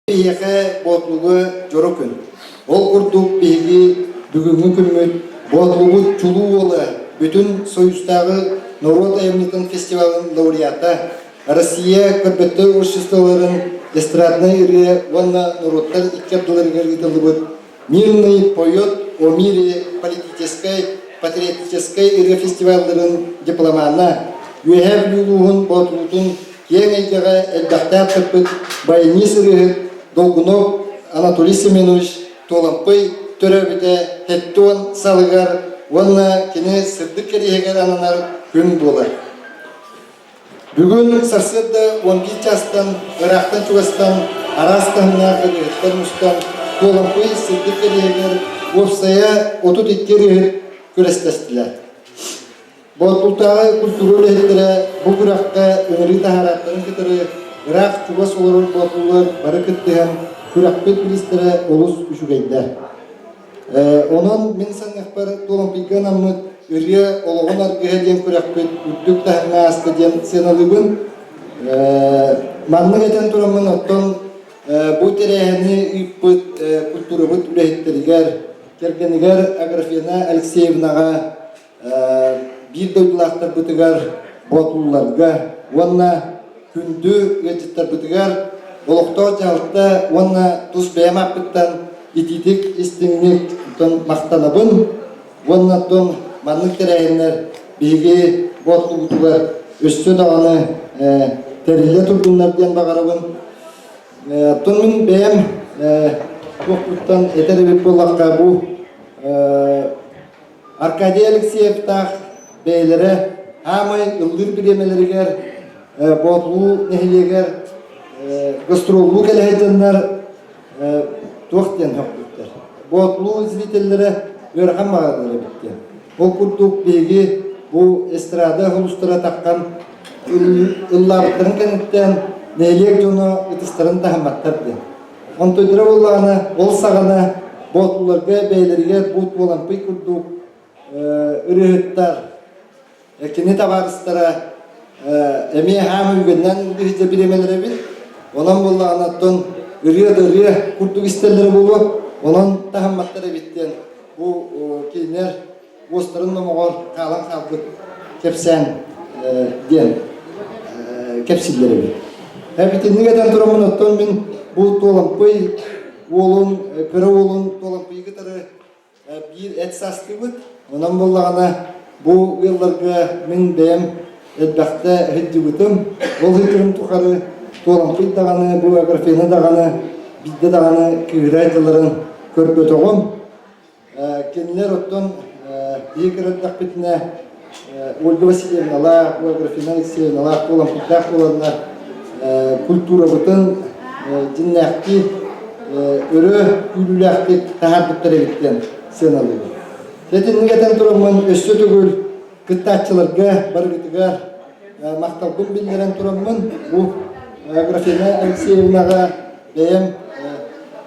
Биһиэхэ Боотулуга дьоро күн. Ол курдук биһиги бүгүҥҥү күммүт Боотулубут чулуу уола, бүтүн Союзтааҕы норуот айымньытын фестивалын лауреата, Россия көрбөттөр обществоларын эстраднай ырыа уонна норуоттар икки ардыларыгар ыытыллыбыт «Мирный поет о мире» политическай, патриотическай ырыа фестивалларын дипломана, Үөһээ Бүлүү улууһун Боотулуутун киэҥ эйгэҕэ элбэхтэ ааттаппыт баянист ырыаһыт Долгунов Анатолий Семенович Туолампый төрөөбүтэ 70 сылыгар уонна кини сырдык кэриэһигэр ананар күн буолар. Бүгүн сарсыарда 11 чаастан ыраахтан-чугастан араас таһымнаах ырыаһыттар мустан Туолампый сырдык кэриэһигэр уопсайа 32 ырыаһыт күрэстэстилэр. Боотултааҕы культура үлэһиттэрэ бу күрэххэ ыҥырыы таһаарааттарын кытары ыраах чугас олорор боотуллар бары кыттыһан күрэхпит бириистэрэ олус үчүгэйдэр. Онон мин саныахпар Туолампыйга анаммыт ырыа олоҕун аргыһа диэн күрэхпит үрдүк таһымҥа ааста диэн сыаналыыбын. Маннык этэн тураммын оттон бу тэрээһини ыыппыт культурабыт үлэһиттэригэр, кэргэнигэр Аграфена Алексеевнаҕа биир дойдулаахтарбытыгар Боотулларга уонна күндү ыалдьыттарбытыгар олохтоох дьаһалта уонна тус бэйэм ааппыттан итиитик истиҥник махтанабын уонна оттон маннык тэрээһиннэр биһиги Боотулубутугар өссө даҕаны тэриллэ турдуннар диэн баҕарабын. Оттон мин бэйэм туохпуттан этэр эбит буоллахха бу Аркадий Алексеевтаах бэйэлэрэ аамай ыллыыр бириэмэлэригэр Боотулуу нэһилиэгэр гастроллуу кэлэ сылдьаннар туох диэн сөхпүттэр. Боотулуу зрителлэрэ ыарахан баҕараллар эбит диэн. Ол курдук биһиги бу эстрада хулустара таххан ыллаабыттарын кэнниттэн нэһилиэк дьоно ытыстарын таһымматтар диэн. Онтуйдара буоллаҕына, ол саҕана боотулларга бэйэлэригэр буут буолампый курдук ырыаһыттар, кини табаарыстара эмиэ хаам үгэннэн биһиги бириэмэлэр эбит. Онон буоллаҕына, оттон ырыа да ырыа курдук истэллэрэ буолуо, онон таһымматтар эбит диэн бу кинилэр уостарын номоҕор хаалан хаалбыт кэпсээн диэн кэпсииллэр эбит. Итинник этэн тураммын оттон мин бу Туолампый уолун, кыра уолун Туолампыйы кытары биир эт саастыыбыт. Онон буоллаҕына бу ыалларга мин бэйэм элбэхтэ сылдьыбытым. Ол сылдьарым тухары Туолампый даҕаны, бу Аграфена даҕаны биирдэ даҕаны кыыһыра дьылларын көрбөтөҕүм. Кинилэр оттон биһиги кырырдахпытына Ольга Васильевналаах, Графина Алексеевналаах буолампыттаах буоланнар культурабытын дьиннээхтии өрө күүрүүлээхтик таһаарбыттар эбит диэн сыаналыыбын. Итинник этэн тураммын өссө төгүл кыттааччыларга барыгытыгар махталбын биллэрэн тураммын бу Графина Алексеевнаҕа бэйэм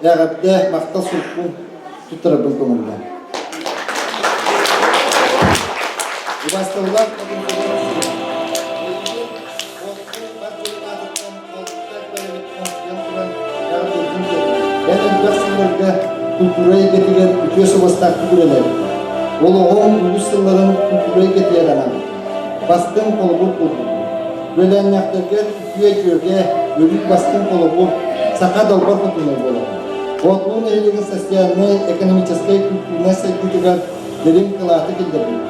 эҕэрдэ махтал сурукпун туттарарбын көҥүллээн. Убастабыллаах Эн элбэх сылларга культура эйгэтигэр үтүө суобастаахтык үлэлээбитэ. Олоҕуҥ үгүс сылларын культура эйгэтигэр анаабыта. Бастыҥ холобур буолбут. Үөлээннээхтэргэр үтүө дьүөгэ, өрүү бастыҥ холобур, саха далбар хотуна буолар. Боотулуу нэһилиэгин социальнай, экономическай, культурнай сайдыытыгар дириҥ кылааты киллэрбит.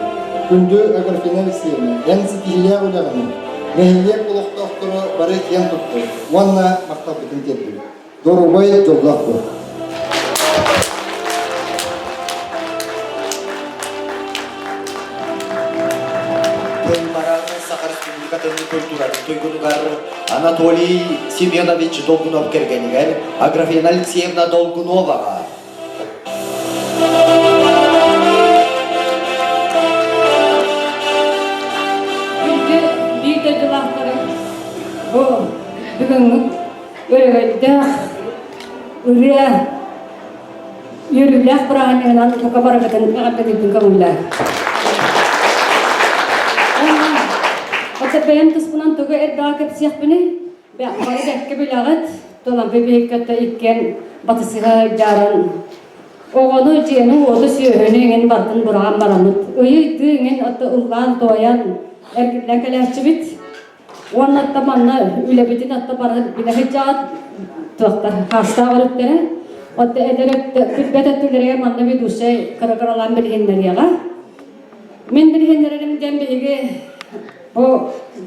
Күндү Аграфена Алексеевна, эн ситиһиилээх үлэҕинэн нэһилиэк олохтоохторо бары киэн туттар уонна махталбытын тиэрдибит. Доруобай, дьоллоох буол! Тылларан Саха Республикатын культуратын туйгунугар Анатолий Семенович Долгунов кэргэнигэр Аграфена Алексеевна Долгуноваҕа Күндү биир дойдулаахтарым, бу бүгүҥҥү өрөгөйдөөх ырыа үөрүүлээх бырааһынньыгынан бука барыгытын эҕэрдэлиирбин көҥүллээ. Оттон бэйэм туспунан тугу элбэҕи кэпсиэхпиний? Бары бэркэ билэҕит. Толампы биһиккэтэ иккиэн батысыһа дьааран оҕону дьиэни уоту сүөһүнү иҥин барытын быраҕан бараммыт ыйы-ыйдыы иҥин отто ыллаан туойан эргиллэн кэлээччибит уонна отто манна үлэбитин отто бары билэ сылдьаҕыт туохтар хаастаах өрүттэрэ отто эдэр өттө билбэт өттүлэригэр манна ведущай кыра-кыралаан билиһиннэриэҕэ мин билиһиннэрэрим диэн биһиги бу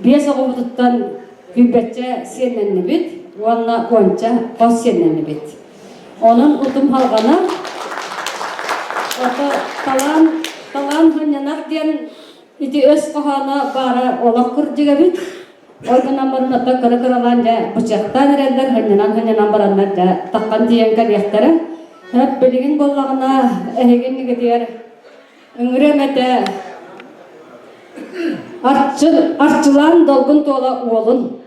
биэс оҕобутуттан Күүрбэччэ сиэннэннибит уонна уонча хос сиэннэннибит. Онон утум халҕанар, ото талаан, талаан ханньанар диэн ити өс хоһооно баара олох кырдьык эбит. Ол гынан баран ото кыра-кыралаан дьэ бычыахтаан эрэллэр, ханньанан-ханньанан бараннар дьэ таххан тиийэн кэлиэхтэрэ. Билигин буоллаҕына эһигин нигитигэр Ыҥырыам этэ Арчы, Арчылаан Долгун Туола уолун.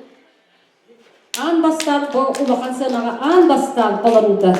Аан бастаан бу улахан сыанаҕа аан бастаан холонуута.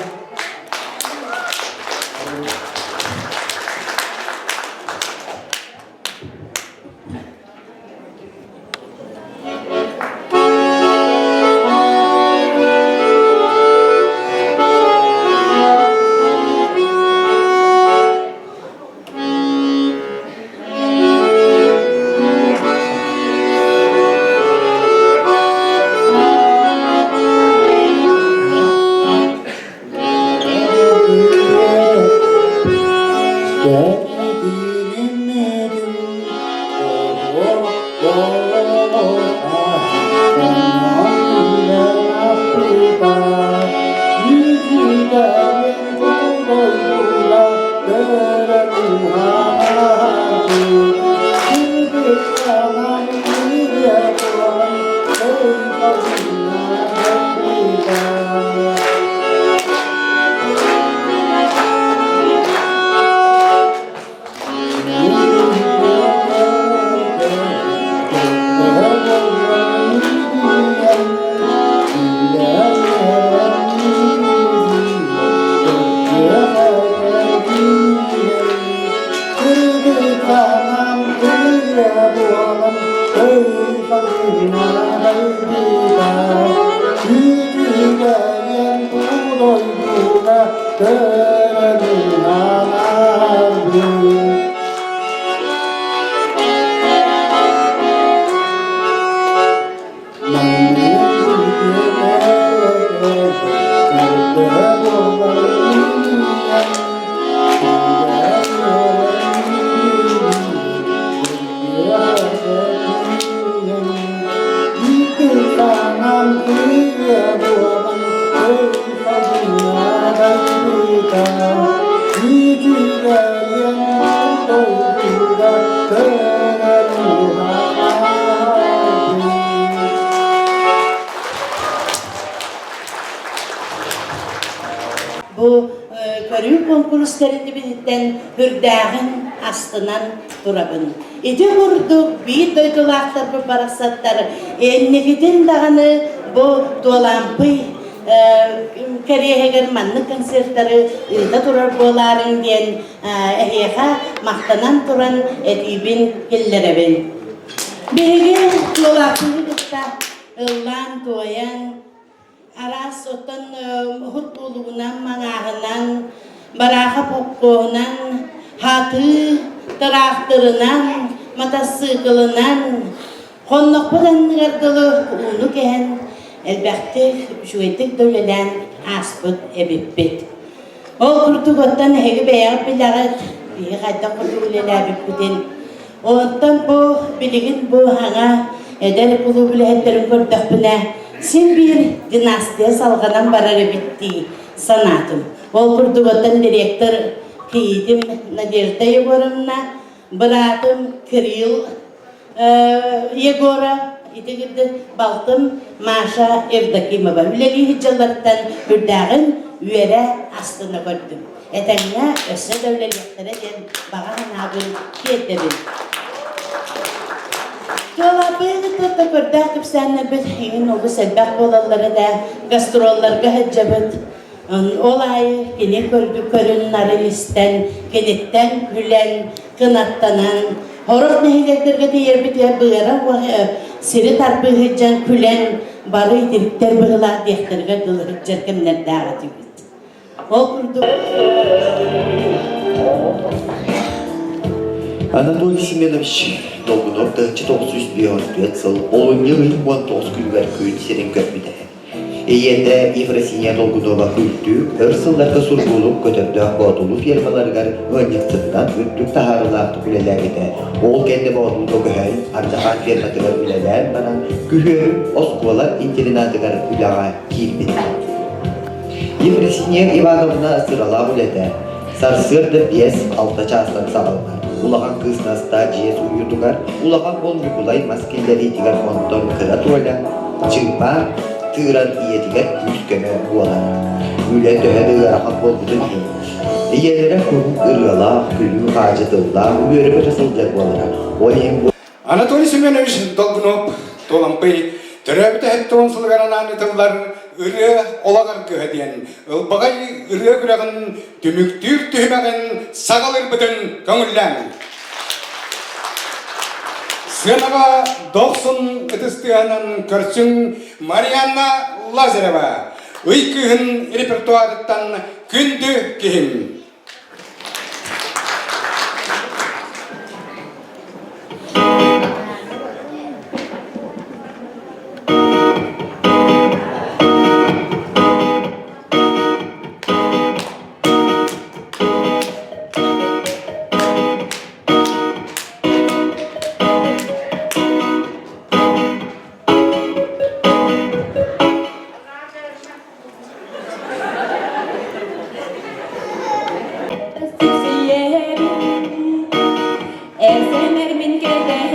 Бу көрүү куонкурус тэриллибититтэн үрдээҕин астынан турабын. Ити курдук биир дойдулаахтарбыт барахсаттар инникитин даҕаны бу Туолампый кэриэһигэр маннык концертары ыыта турар буолаарыҥ диэн эһиэхэ махтанан туран этиибин киллэрэбин. Биһиги Туолааппыйы кытта ыллаан-туойан, араас оттон уһут буолугунан, маҥааһынан, барааха попкуоһунан, хатыы тыраахтырынан, матассыыкылынан, хоннохпут анныгар дылы ууну кэһэн, элбэхтик, үчүгэйдик да үлэлээн ааспыт эбиппит. Ол курдук оттон эһиги бэйэҕит билэҕит, биһиги хайдах курдук үлэлээбиппитин. Онтон бу билигин бу саҥа эдэр кулууп үлэһиттэрин көрдөхпүнэ, син биир династия салҕанан барар эбит дии санаатым. Ол курдук оттон директор кийиитим Надежда Егоровна, быраатым Кирилл Егоров, ити курдук балтым Маша Евдокимова үлэлии сылдьалларыттан үрдээҕин үөрэ астына көрдүм. Этэҥҥэ өссө да үлэлиэхтэрэ диэн баҕа санаабын тиэрдэбин. Туолааппыйа кытта көрдөөх кэпсээннэрбит иҥин олус элбэх буолаллара да гастролларга сылдьабыт. Ол аайы кини көрдүк көрүн-нарын истэн, киниттэн күлэн, кынаттанан. Сорох нэһилиэктэргэ тиийэрбитигэр быара сири тарбыы сылдьан күлэн бары итириктэр быһыылаах диэхтэригэр дылы сылдьар кэмнэрдээх этибит. Ол курдук Анатолий Семенович Долгунов 1954 сыл олунньу ый 19 күнүгэр күн сирин көрбүтэ. Ийэтэ Ефросинья Долгунова күлтүүк өр сылларга сургуулук көтөрдөөх Боотулуу фермаларыгар ыанньыксытынан үрдүк таһаарыылаахтык үлэлээбитэ. Ол кэннэ Боотулууга көһөн, Ардьахан ферматыгар үлэлээн баран, күһүөрү оскуола интернатыгар үлэҕэ киирбитэ. Ефросинья Ивановна сыралаах үлэтэ сарсыарда 5-6 чаастан саҕаланар. Улахан кыыс Настаа дьиэ сууйуутугар, улахан уол Ньукулай мас киллэриитигэр онтон кыра Толя чыыпаан тыыран ийэтигэр күүс-көмө буолар. Үлэ төһө да ыарахан буолбутун иһин, ийэлэрэ куруук ырыалаах, күлүү-хаадьы тыллаах, үөрэ-көтө сылдьар буолара. Ол иһин Анатолий Семенович Долгунов Туолампый төрөөбүтэ 70 сылыгар анаан ытыллар Ырыа олох аргыһа диэн ылбаҕай ырыа күрэҕин түмүктүүр түһүмэҕин саҕалыырбытын көҥүллээҥ. Сыанаҕа дохсун ытыстыһанан көрсүҥ Марианна Лазарева, Ый кыыһын репертуарыттан күндү киһим. Сипсийэбин, эр сэмэрмин кэтэһэбин.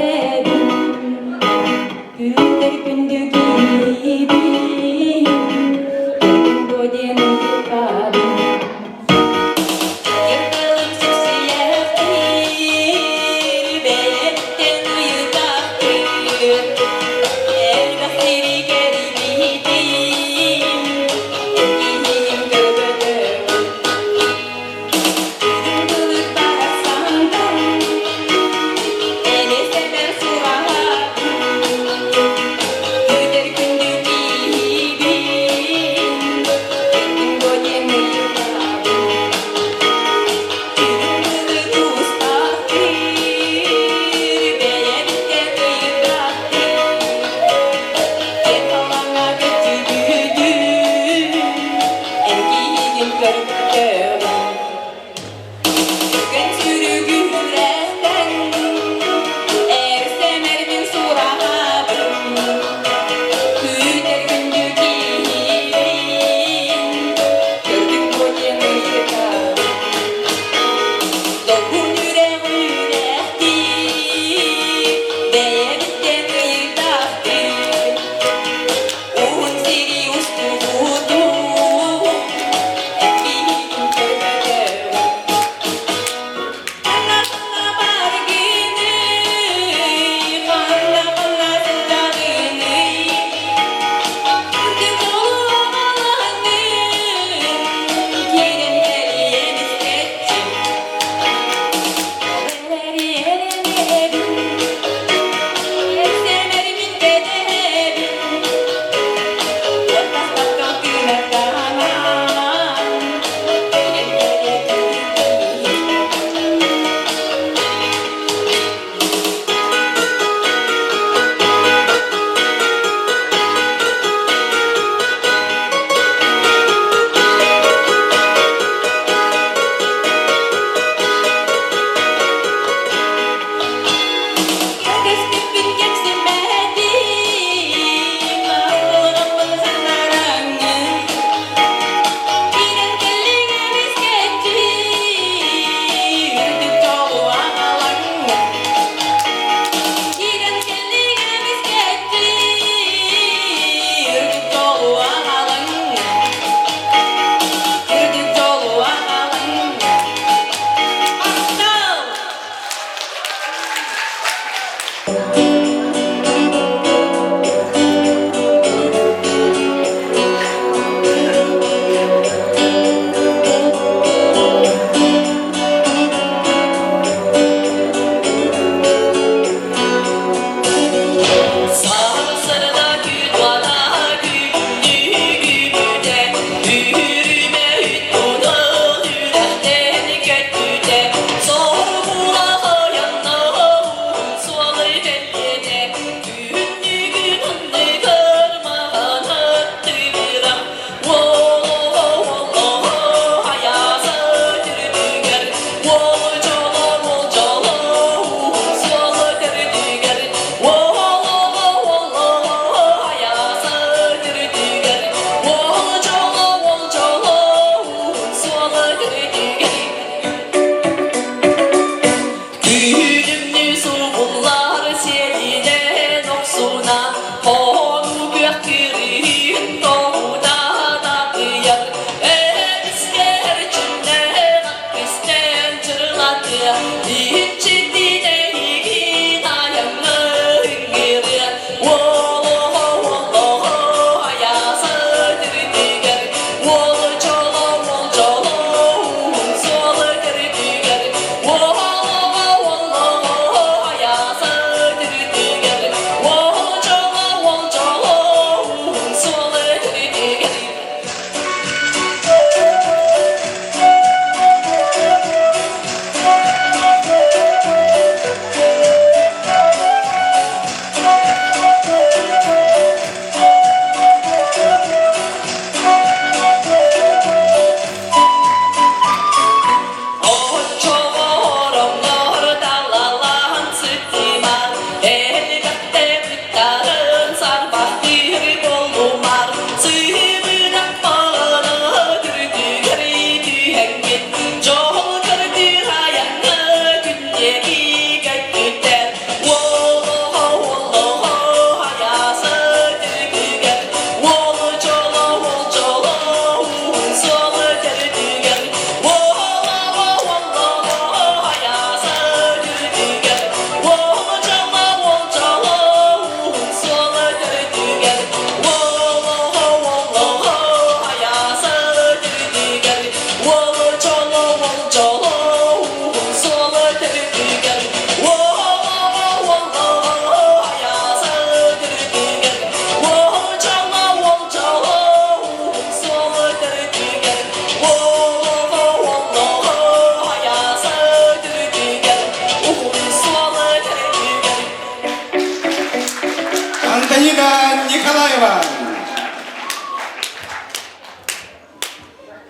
Антонина Николаева.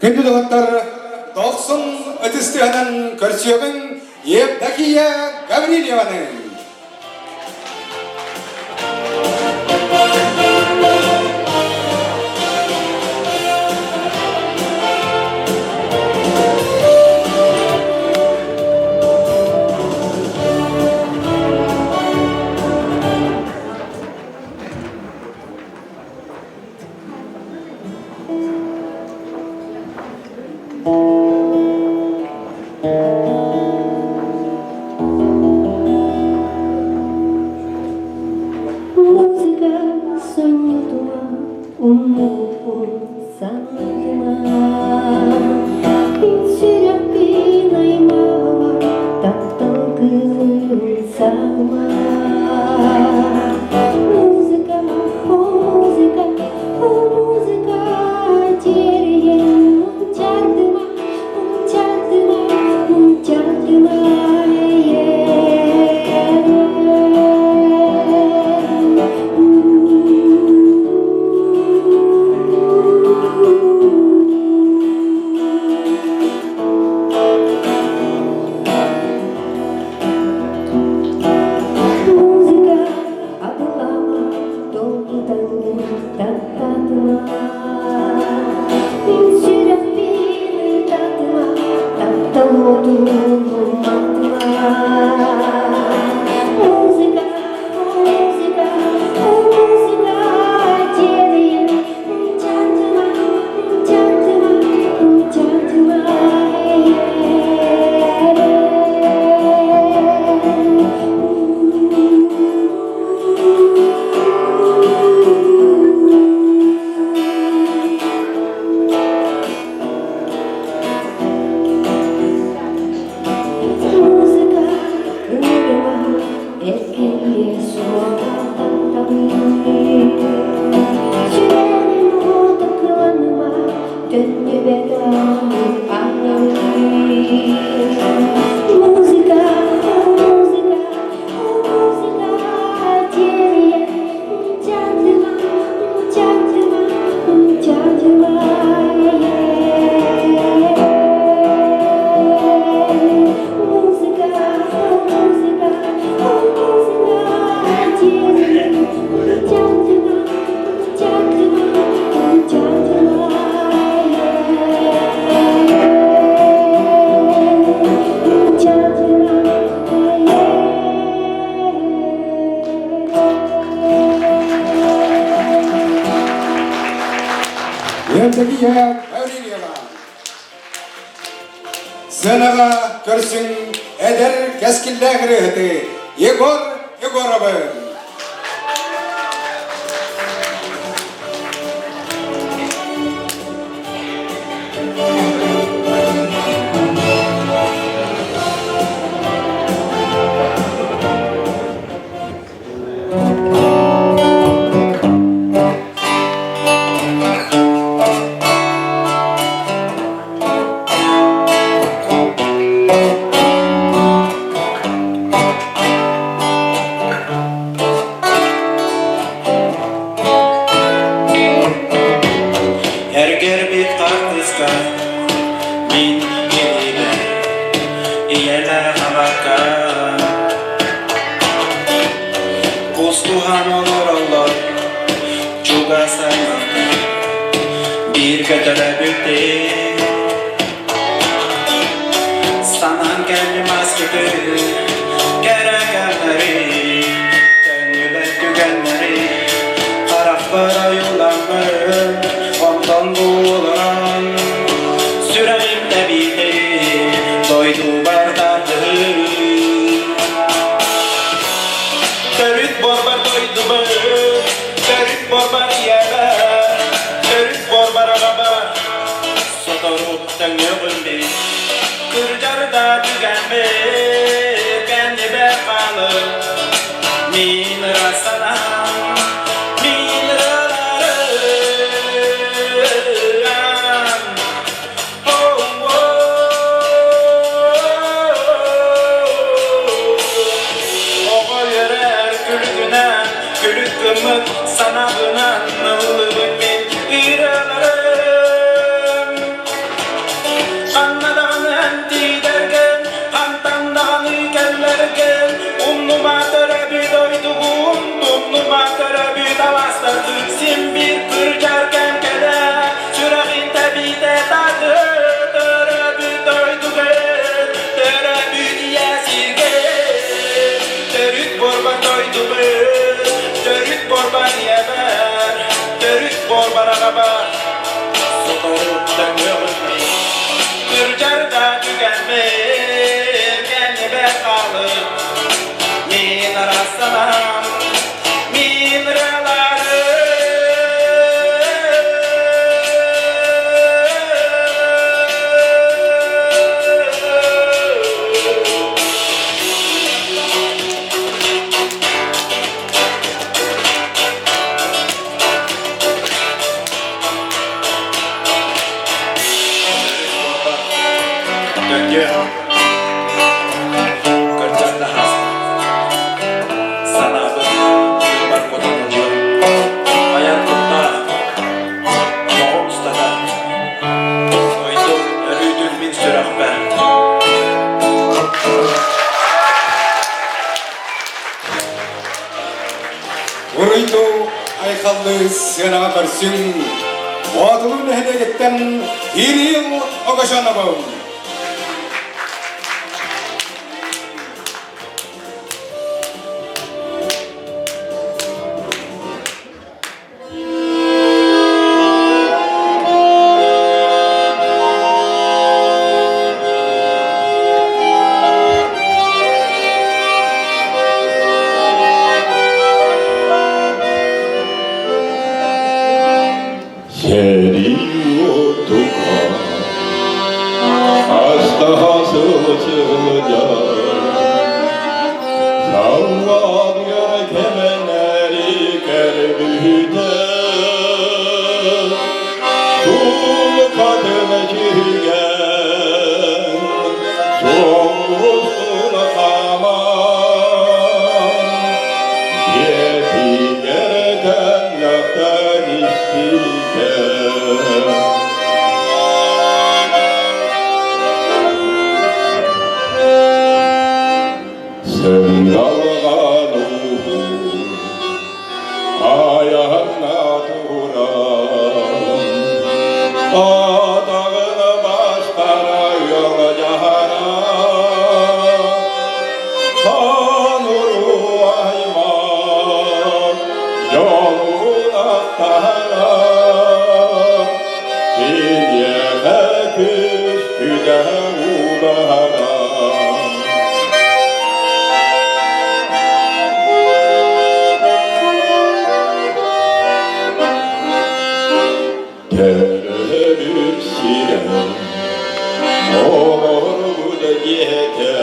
Күндү доҕоттор, дохсун ытыстыһынан көрсүөҕүҥ Евдокия Гаврильеваны. Музыка сонньутума, умнубуппун санатыма. Мин сүрэхпин аймаҕыма, таптал кыылын саҕыма. Музыка, о музыка, о музыка, терьен мунчардыма, мунчардыма, мунчардыма, Музыка абылама, долгутан таптатыма. Мин сүрэхпин ытатыма, таптал уотун уматыма. Музыка, музыка, музыка, терьен, мчатыма, мчатыма, мчатыма. Музыка ырыа эргиллиэ суоҕа тапталыы. Сүрэҕим уота кыланыма, төннүбэт аналыы. Музыка, музыка, музыка, терье, мчатыма, мчатыма, мчатыма. Музыка, музыка, музыка, терье, мчатыма, мчатыма, мчатыма. Мчатыма, Евдокия Гаврильева. Сыанаҕа көрсүҥ эдэр кэскиллээх ырыаһыты Егор Егоровы. Эргэрбит хартыска мин илиибэр ийэлээх абакка Кустуһан олороллор чугас аймахтар бииргэ төрөөбүттэр Санаан кэллим ааспыты кэрэ кэмнэри төннүбэт түгэннэри харахпар ойууламмын онтон буолан сүрэҕим тэбиитэ дойдубар тардыһыы Төрүт буорбар дойдубар, төрүт буорбар ийэбэр, төрүт буорбар аҕабар, сотору төҥүөҕүм бит. Кырдьар да түгэммит, кэннибэр хаалыр, мин ыра санаам, мин ыраларым. Оҕо үөрэр күлүгүнэн, күлүк гыммыт санаабынан ыллыбын мин ырыаларым. Ханна даҕаны тиийдэргин, хантан даҕаны кэллэргин, умнума төрөбүт дойдугун, тумнума төрөбүт алаастаргын, син биир кырдьар кэм кэлэ, сүрэҕин тэбиитэ таты, төрөбүт дойдугун, төрөбүт ийэ сиргин, төрүт буорбар дойдубун, төрүт буорбар ийэбэр, төрүт буорбар аҕабар, соторуттан көҕүллүү, кырдьар да түгэммин, кэннибэр хаалып, мин арахсанам, мин ырыаларым. Дөнгө кырдьар да хаста санаабын тыыбар хотон айан куттаах тоҕо устата дойдум өрүүтүн мин сүрэхпэр. Уруйду айхаллы сыанаҕа көрсүҥ Боотулуу нэһилиэгиттэн Кирилл Огошоновым. Сэрии уотугар астаха сылдьар Саллаатыгар кэмэнэри көрбүтэ Тулкатын сүгэн суолустун хааман Дьиэтигэр тэллэхтэн испитэ. Сынгалҕан уһун айаҥҥа туран, атаҕын бастара ыалдьаһара, хан уруу аймах дьонун ахтара, киниэхэ күс-күдэ уулаһара. Төрөөбүт сирэ олорбут дьиэтэ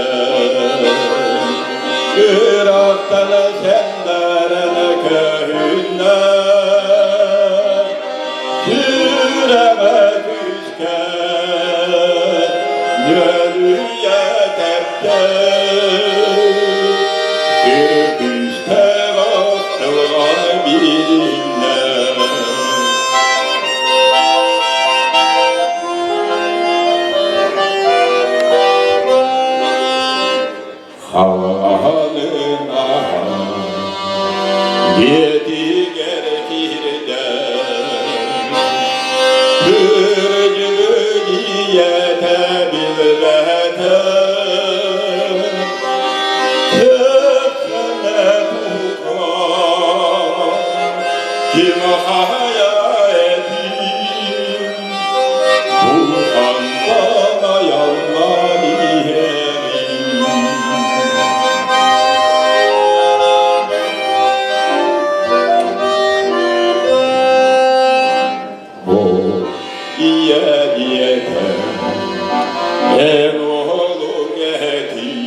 ыраахтан сэннэрэн көһүннэ сүрэҕэ күүскэ ньүөлүйэ тэптэ Күүстээх аттылҕан билиннэ. Халаһанын аһа дьиэтигэр киирдэ. Кырдьыгы ийэтэ билбэтэ. Ким хайа этим, Бурхантан аяллан иһэрим. О, ийэ диэтэ, эн уолуҥ этий,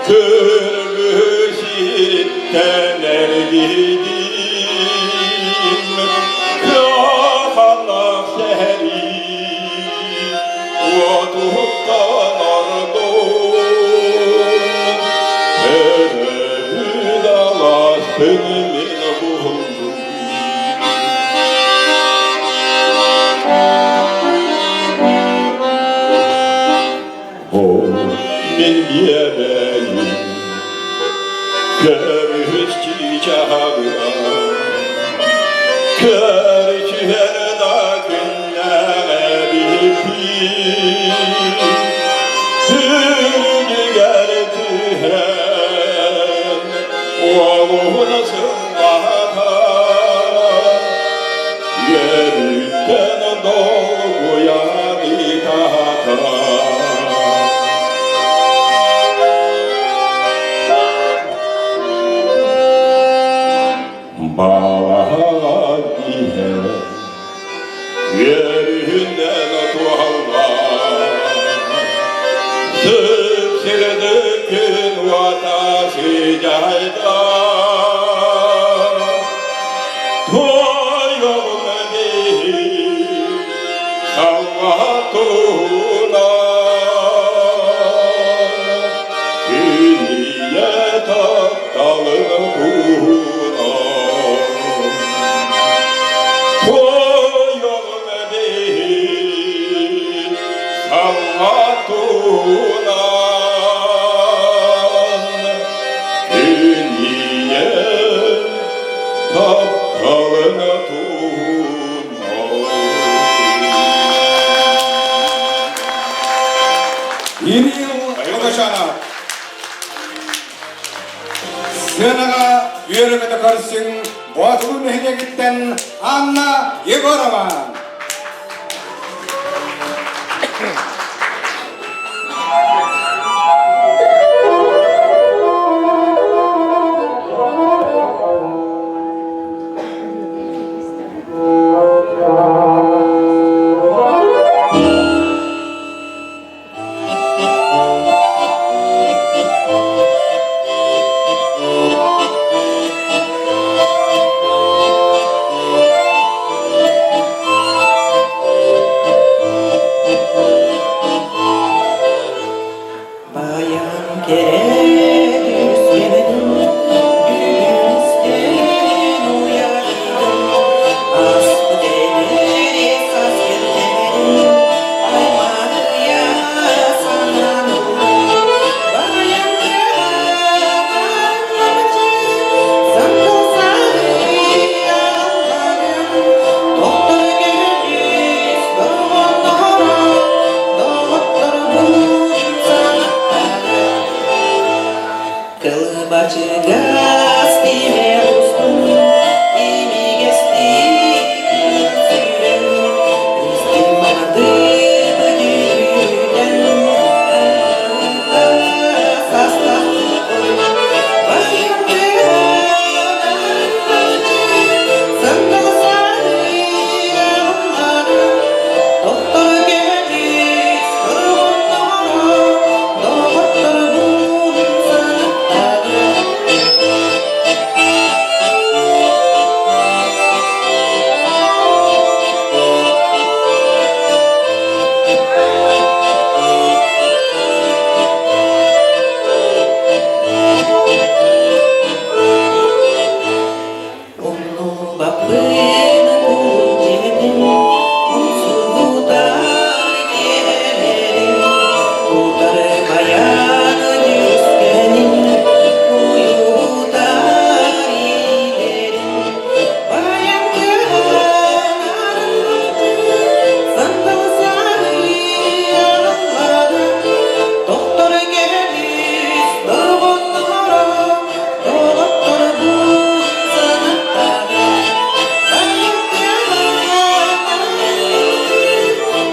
Кыргыз сириттэн эргийдим, Кыахалаах сэрии уотуттан ордум, Өрөбүл алаас. Аласпын мин булдум. О, мин биэбэйим, Көмүс чыычааҕа, Көрүчүһэр да күннэҕэ биһиги, Үрдүгэр түһэн, уолун сыллата, Үөрүүттэн долгуйан ытаата. Балаҕан иһэ үөрүүнэн туһалла Сып-сырдык күн уота сыдьаайда Туойуом биһи салла туһунан Күн тапталын туһунан Туойуом биһи салла туһунан Күн ийэ тапталын туһунан Кирилл Лукашанов. Сыанаҕа үөрэ-көтө көрсүҥ Боотулуу нэһилиэгиттэн Анна Егорова. Баян кэрэ түскэнин Бүгүн уйадым Аспыт эдэр саас кэллэрин Айманыйа сананым Баян кэрэ Сандал сарыйа алларым Тохтор көмүс дорҕоонноро Доҕотторбун санаттаҕа Кылбачыгас тимир устун имигэстик сүүрэн Истин манатык дьүрүтэн састахпын Сандал сарыйа Доктор көмүс тургунноҕоро, доҕотторбун санаттаҕа. Умнубаппын дьиэтин, умсугутар киэлэрин, утары байан дьүскэнин, уйутар иилэрин. Баян кыһанарын сандал сарыйалларын, Доктор көмүс дорҕонноро, доҕотторбун санаттаҕа.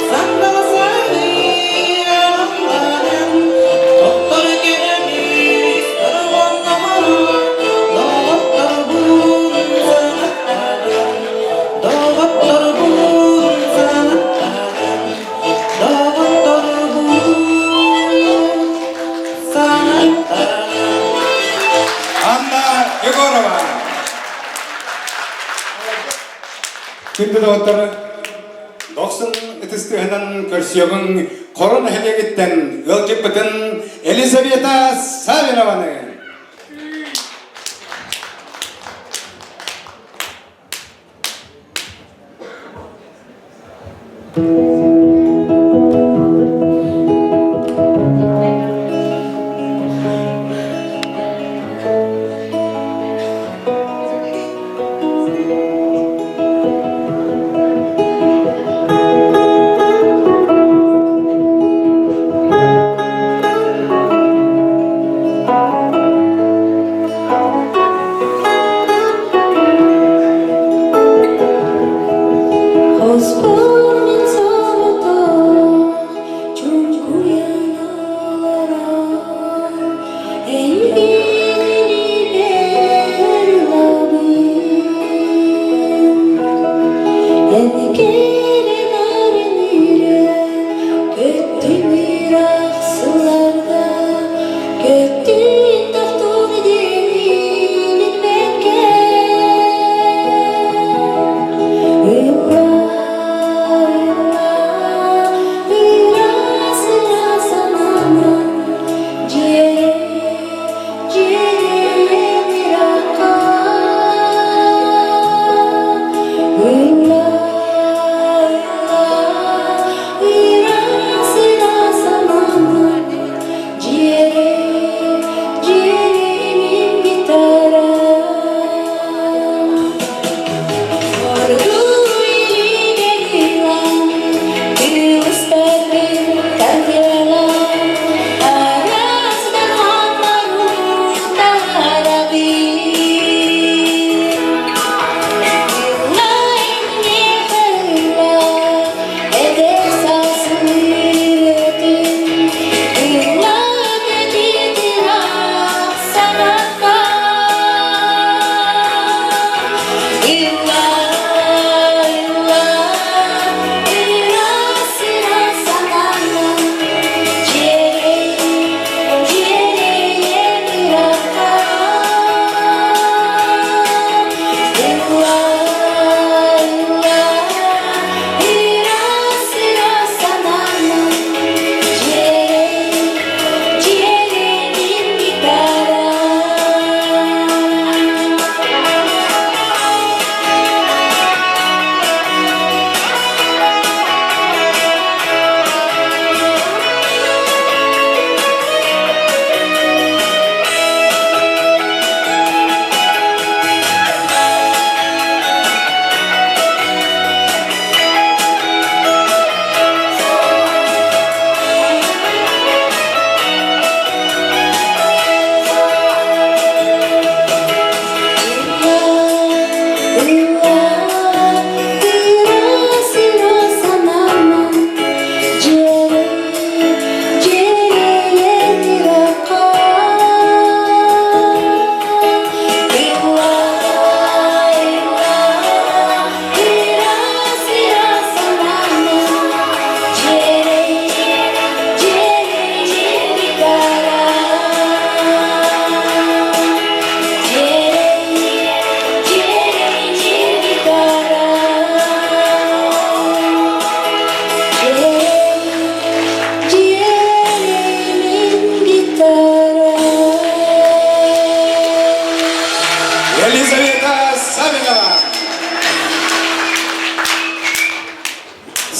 Сандал сарыйалларын, Доктор көмүс дорҕонноро, доҕотторбун санаттаҕа. Доҕотторбун санаттаҕа. Доҕотторбун санаттаҕа. Анна Егорова. Күндү доҕоттор, дохсун ытыстыһынан көрсүөҕүҥ Хоро нэһилиэгиттэн ыалдьыппытын Елизавета Савинованы.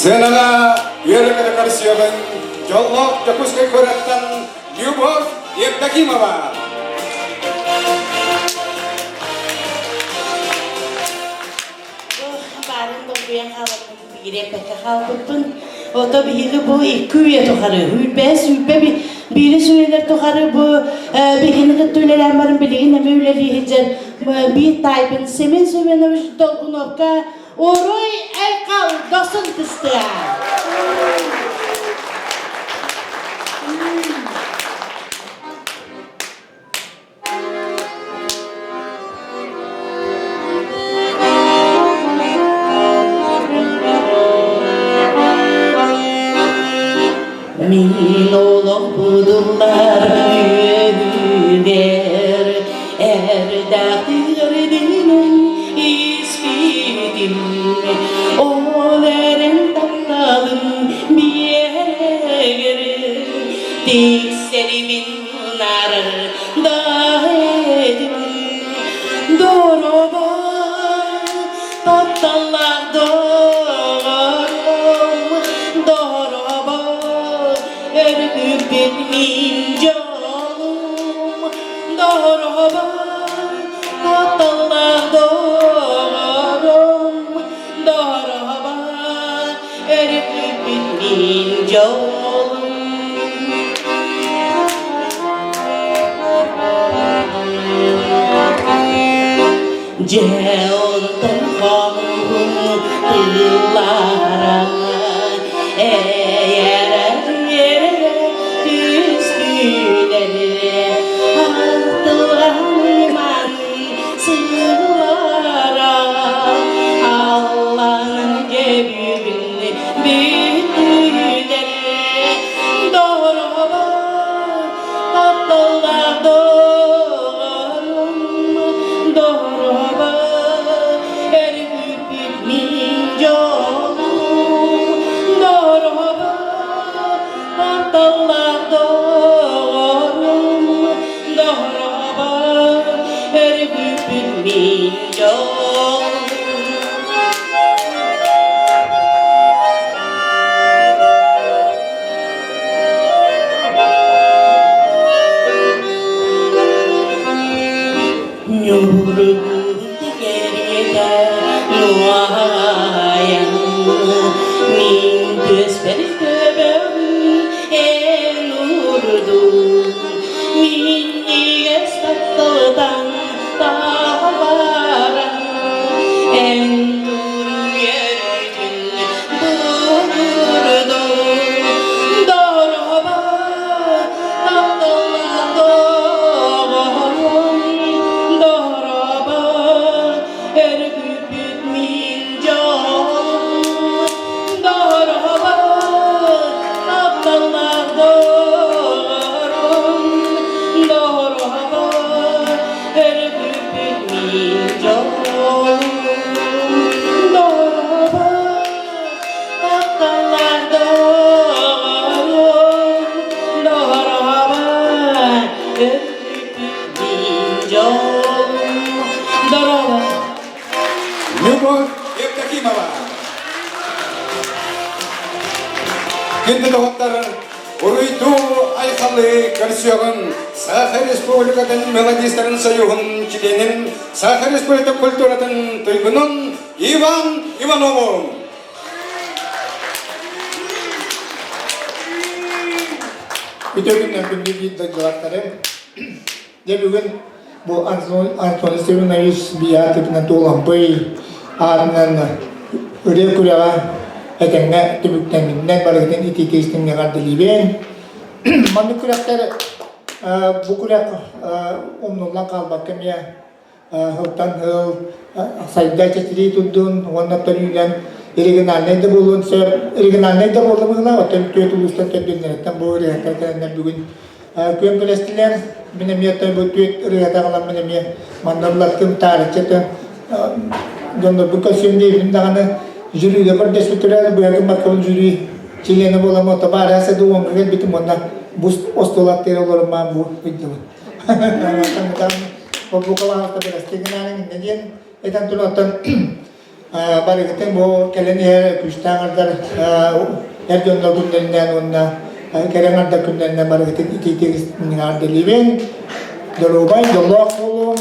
Сыанаҕа үөрэ-көтө көрсүөҕүҥ дьоллоох Дьокуускай куораттан Любовь Евдокимова. Баарын долгуйан хааларбын биирэ хаалбыппын. Ото биһиги бу икки үйэ тухары, сүүрбэс сүүрбэ биирис үйэлэр тухары бу биһигини кытта үлэлээн баран билигин эмиэ үлэлии сылдьар биир таайбын Семен Семенович Долгуновка Уруй айхал досун тыстыа! Мин олохпудулар үөһүгэр эрдэхтиэрдинэн испитим ол эрэн тапталым биэрэгэр тиксэрибин нарда этим дороба тапталлаах доҕорум дороба өрүкүппүт мин дьолум дороба тапталлаах доҕорум дороба өрүкүппүт мин дьолум Дьэ онтон хомуһун тыллара эйэрэ түстүлэр артылҕаным сыллара Алланан дьэ бүгүн бүттүлэр Дороба тапталлаах доҕорум дороба өрүкүппүт мин дьолум дороба тапталлаах доҕорум дороба өрүкүппүт мин дьолум. Ньургун кэриэтэ нуһаайан мин түөспэр төбөбүн эн уурдун минньигэс тапталтан таһааран эн туруйаргын булдурдун дороба тапталлаах доҕорум дороба өрүкүппүт мин дьолум дороба тапталлаах доҕорум дороба өрүкүппүт мин дьолум дороба тапталлаах доҕорум дороба өрүкүппүт мин дьолум дороба Любовь Евдокимова. Күндү доҕоттор, уруйдуу айхалы көрсүөҕүҥ Саха Республикатын мелодистарын союһун чилиэнин, Саха Республикатын культуратын туйгунун Иван Иванову. Үтө күннэн күндү биир дойдулаахтарым. Дьэ бүгүн бу Антон Семенович Биятовна Туолампый аатынан ырыа күрэҕэ этэҥҥэ түмүктэммитинэн барыгытын итиитэ-истиҥҥэ эҕэрдэлиибин. Маннык күрэхтэр бу күрэх умнуллан хаалбакка эмиэ сылтан сыл сайда чэчирии турдун уонна төрүүнэн региональнай да буолуон сөп. Региональнай да буолла быһыылаах, оттон түөрт улуустан төрдүннэриттэн бу ырыаһыттар кэлэннэр бүгүн күөн күрэстилэр. Мин эмиэ оттон бу түөрт ырыата аҕаламмын эмиэ манна булаттым таарычча дьоннорбун көрсүөм диэбитим даҕаны жюригэ көрдөспүттэрэ быһатын баркабын жюри чилиэнэ буоламмын ото баарыһа да уонга кэлбитим уонна бу остуол аттыгар олорумаан бу ыйдыбын. Бу кылааста бэрэстигинээниҥ иннэ диэн этэн туран оттон. Барыгытын бу кэлэн иһэр күүстээх аҥардар эр дьоннор күннэринэн уонна кэрэ аҥардар күннэринэн барыгытын итиитик эҕэрдэлиибин. Доруобай, дьоллоох буолуҥ.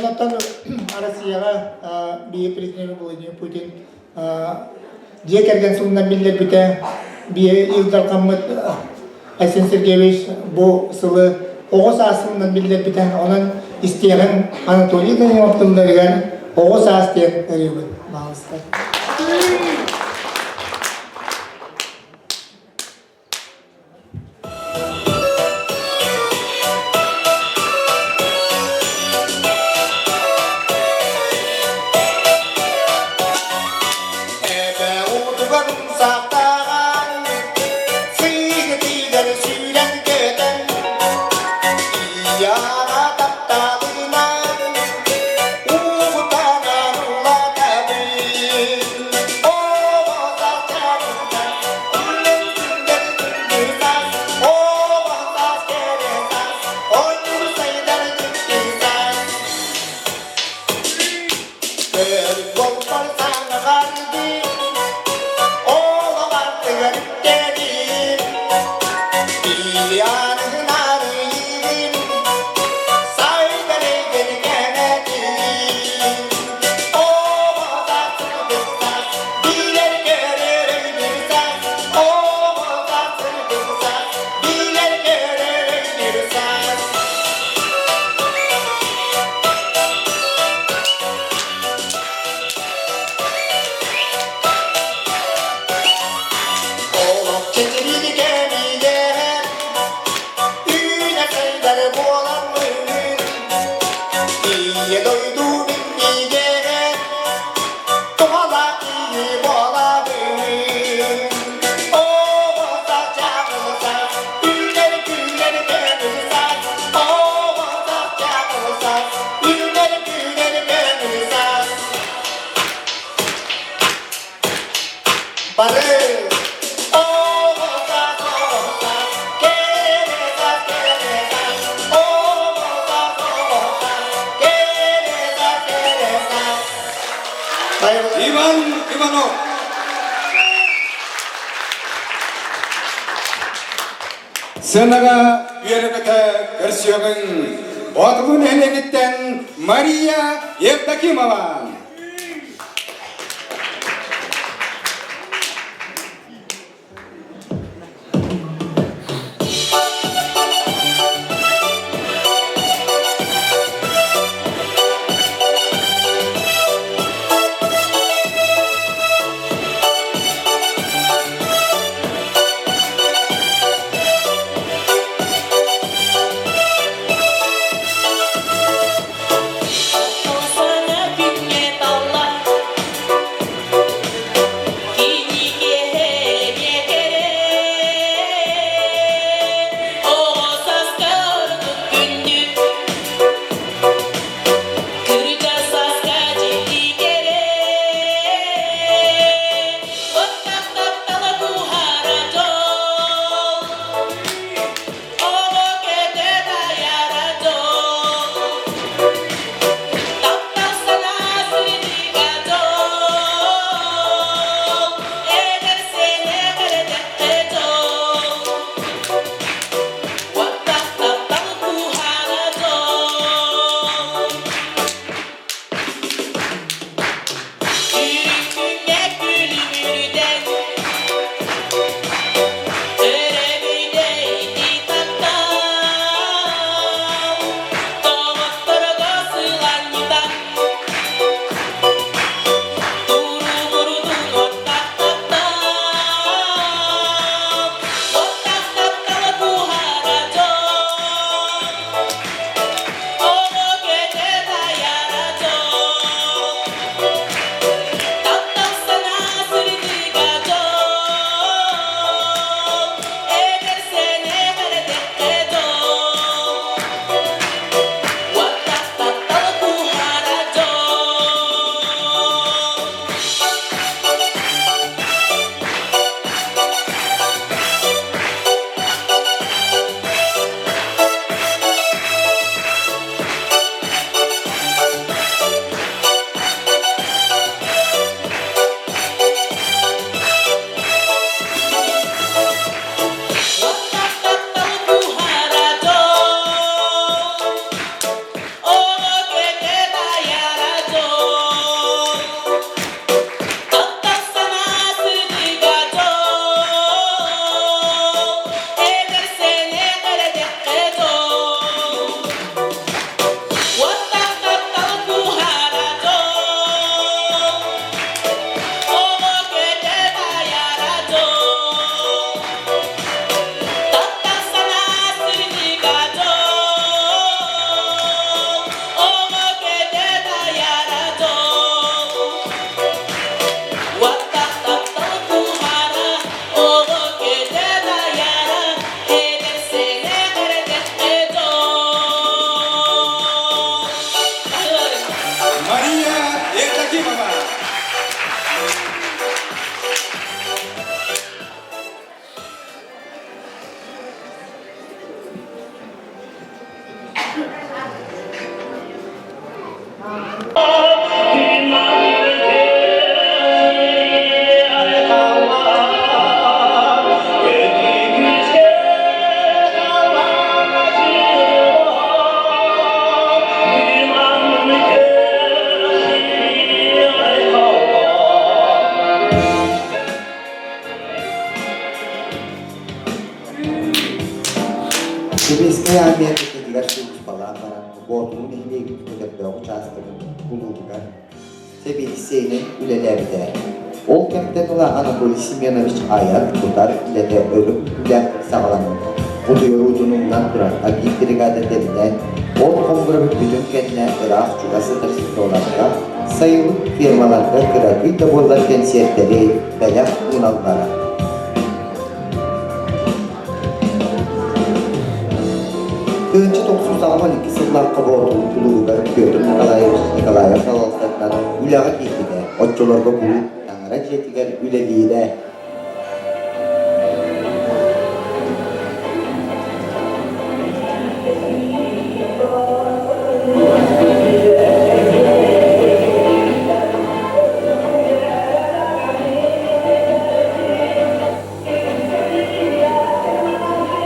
Онтон Россияҕа биир президент Владимир Путин дьиэ кэргэн сылынан биллэрбитэ. Биир Ил Дархаммыт Айсен Сергеевич бу сылы оҕо саас сылынан биллэрбитэ. Онон истиэҕин Анатолий Данилов тылларыгар оҕо саас диэн ырыабын баҕалыстар. Эбэ уутугар умсаахтааҕан, сыыһытыгар сүүрэн көтөн, Ияҕа тапталынан уутанан улатабын. Оҕо саас оҕо саас кэрэ саас, ойуур сайдар дьикти саас. Көр болтор саҥа Олох аттыгар үктэним, Ильяныгын арыйыгын, Сайдар эйгэни кэҥэтин. Оҕо сырдык билэр көрөр өйдүүр саас, Оҕо сырдык саас, билэр көрөр өйдүүр саас. Олох чэчирии кэмигэр Үүнэ сайдар буоламмын, Ийэ дойду иннигэр Туһалаах киһи буолабын. Оҕо саас чаҕыл саас, Үүнэр күүнэр көҥүл саас, Оҕо саас чаҕыл саас, Үүнэр күүнэр көҥүл саас. Бары оҕо саас, оҕо саас, кэрэ саас, кэрэ саас, оҕо саас, оҕо саас, кэрэ саас, кэрэ саас. Иван Иванов. Сыанаҕа үөрэ-көтө көрсүөҕүҥ Боотулуу нэһилиэгиттэн Мария Евдокимова. Sana күҥҥэ Боотулуу нэһилиэгин Көтөрдөөх учаастагын кулуубугар сэбиэдиссэйинэн үлэлээбитэ. Ол кэмтэн ыла Анатолий Семенович айар-тутар үлэтэ өрө күүтүүлээхтик саҕаламмыта. Утуйар уутун умнан туран, агит бригада тэринэн, от хомуура бүппүтүн кэннэ ыраах-чугас сытар селоларга, сайылык фермаларга кыракый да буоллар кэнсиэртэри бэлэх ууналлара. 1992 сыллаахха Боотулуу кулуубугар Петр Николаевич Николаев салалтатынан үлэҕэ киирбитэ. Оччолорго кулууп таҥара дьиэтигэр үлэлиирэ.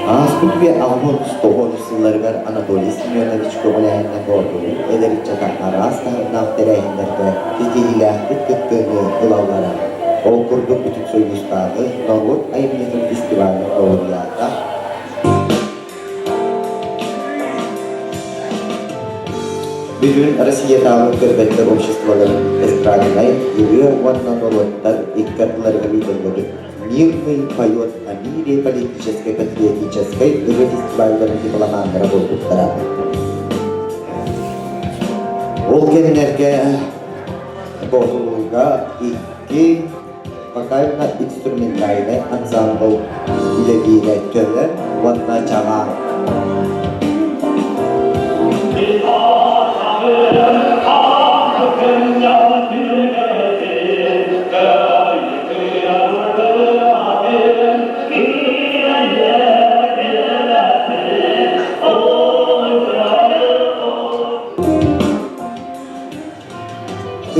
Ааспыт үйэ 69 сылларыгар Анатолий Семенович көҕүлээһинэ Боотуру эдэр ыччата араас таһымнаах тэрээһиннэргэ ситиһиилээхтик кыттыыны ылаллара. Ол курдук Бүтүн Сойуустааҕы норуот айымньытын фестивалын лауреата, Бүтүн Россиятааҕы көрбөттөр обществоларын эстраднай ырыа уонна норуоттар икки ардыларыгар ыытыллыбыт «Мирный поет о мире» политическай патриотическай ырыа фестивалларын дипломаннара буолбуттара. Ол кэмнэргэ Боотулууга икки вокально-инструментальнай ансаамбыл үлэлиирэ Төлөн уонна Чаҕаан.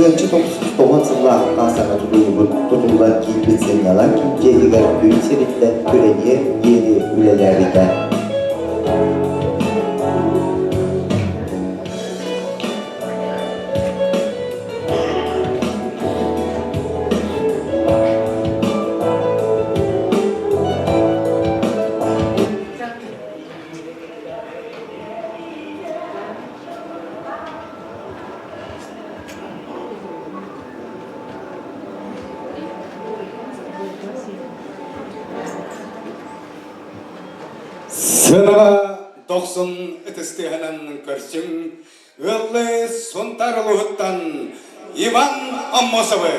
1990 сыллаахха саҥа тутуллубут тутуллан киирбит сынньалаҥ дьиэтигэр күн сириттэн күрэниэр диэри үлэлээбитэ. Сыанаҕа дохсун ытыс тыаһынан көрсүҥ, ыаллыы Сунтаар улууһуттан Иван Аммосовы.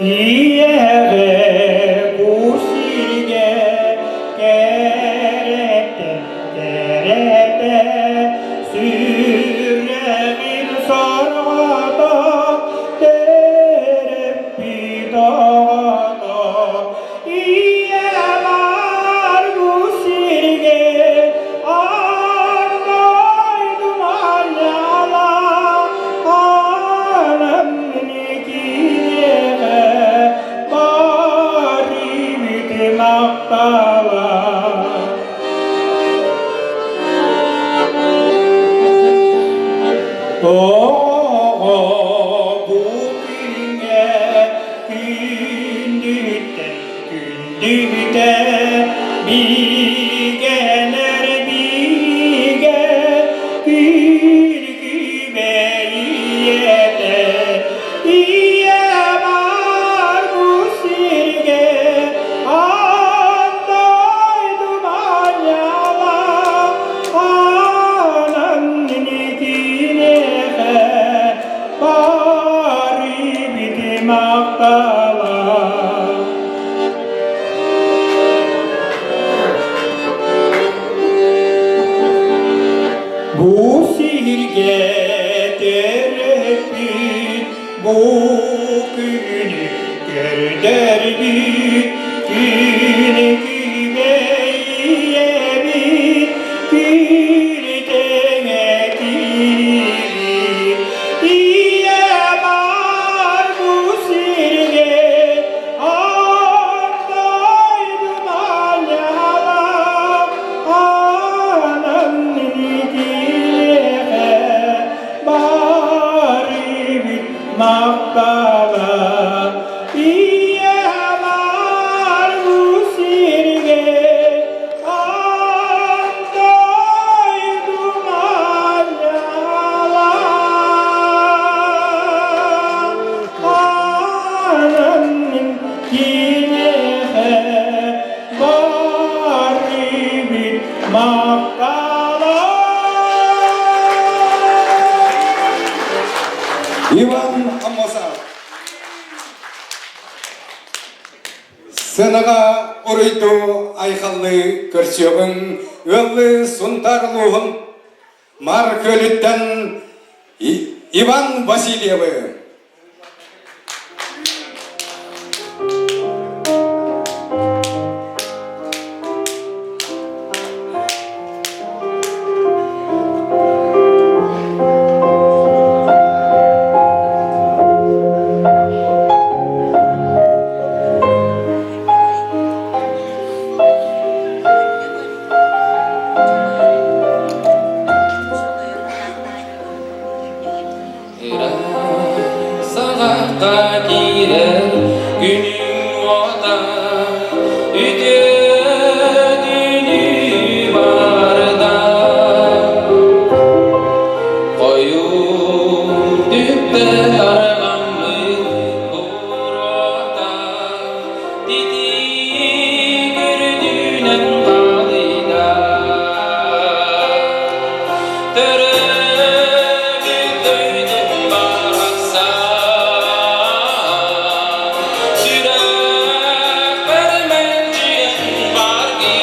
Ийэҕэ бу сиргэ кэрэттэн кэрэтэ сүрэҕин сорҕото төрөппүт оҕото ийэ бар бу сиргэ аан дойду манньала аанам киниэхэ барыбыт махтала. Тоҕо бу күҥҥэ күндүттэн күндүтэ бигэлэр бигэ күргүбэйиэтэ ийэ бар бу сиргэ аан дойду манньала анан киниэхэ барыбыт махтала. Бу сиргэ төрөппүт, бу күнү көрдөрбүт, күн күбэйэбит, күртэйэбит. Иван Аммосов. Сыанаҕа уруйдуу айхаллыы көрсүөҕүҥ ыаллыы Сунтаар улууһун Маар Күөлүттэн Иван Васильевы. Саҕахха киирэр күнүҥ уота үтүө барда Хойуу түптэ тарҕаммыт буруота титиик үрдүнэн халыйда Төрөөбүт дойдум барахсан сүрэхпэр мэлдьи баргын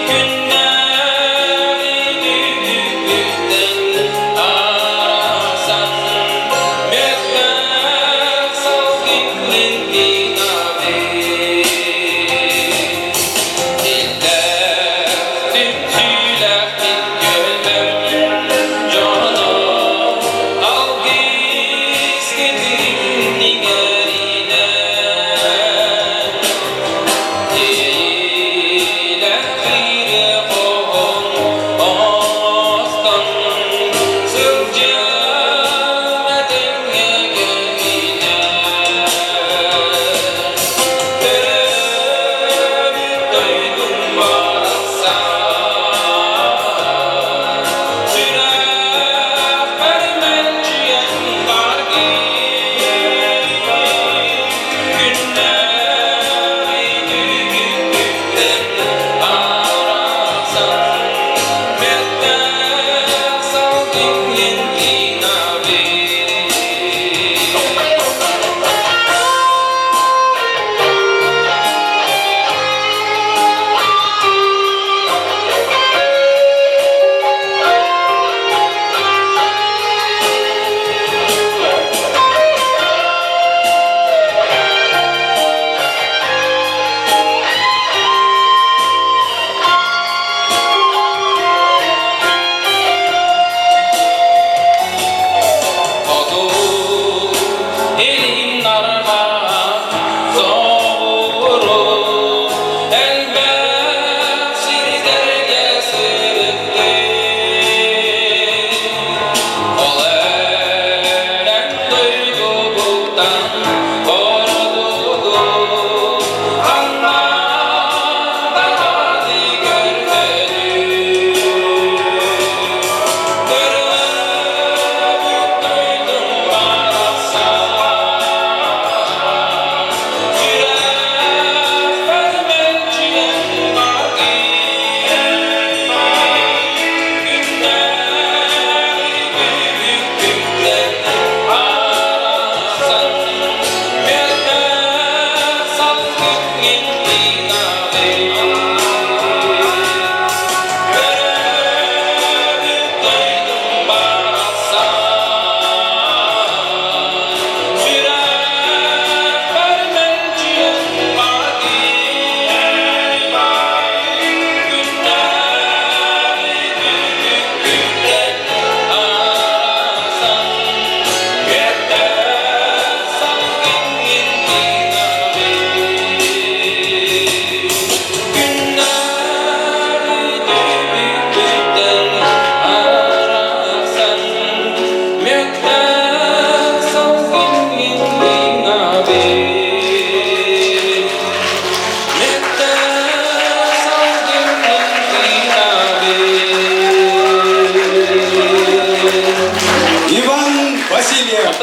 Күннээҕи түбүктэн арахсан Мөккөх салгынын тыынабын Иллээх түмсүүлээхтик көлбөм дьоно алгыс кытын иҥэринэн Иэйиилээх ырыа-хоһоон оҥостон сылдьыам этэҥҥэ кэминэн Төрөөбүт дойдум барахсан сүрэхпэр мэлдьи баргын Күннээҕи түбүктэн арахсан Мөттөх салгын тыынабын. Хоту илин арҕаа соҕуруу элбэх сирдэргэ сырыттым. Ол эрэн дойдубуттан ордугу ханна даҕаны көрбөтүм. Төрөөбүт дойдум барахсан сүрэхпэр мэлдьи баргын. Күннээҕи түбүктэн арахсан мөлтөх салгын тыынабын. Төрөөбүт дойдум барахсан сүрэхпэр мэлдьи баргын. Күннээҕи түбүктэн арахсан мөлтөх салгын тыынабын. Күннээҕи түбүктэн арахсан мөктөх салгын тыынабын. Мөктөх салгын тыынабын. Иван Васильев.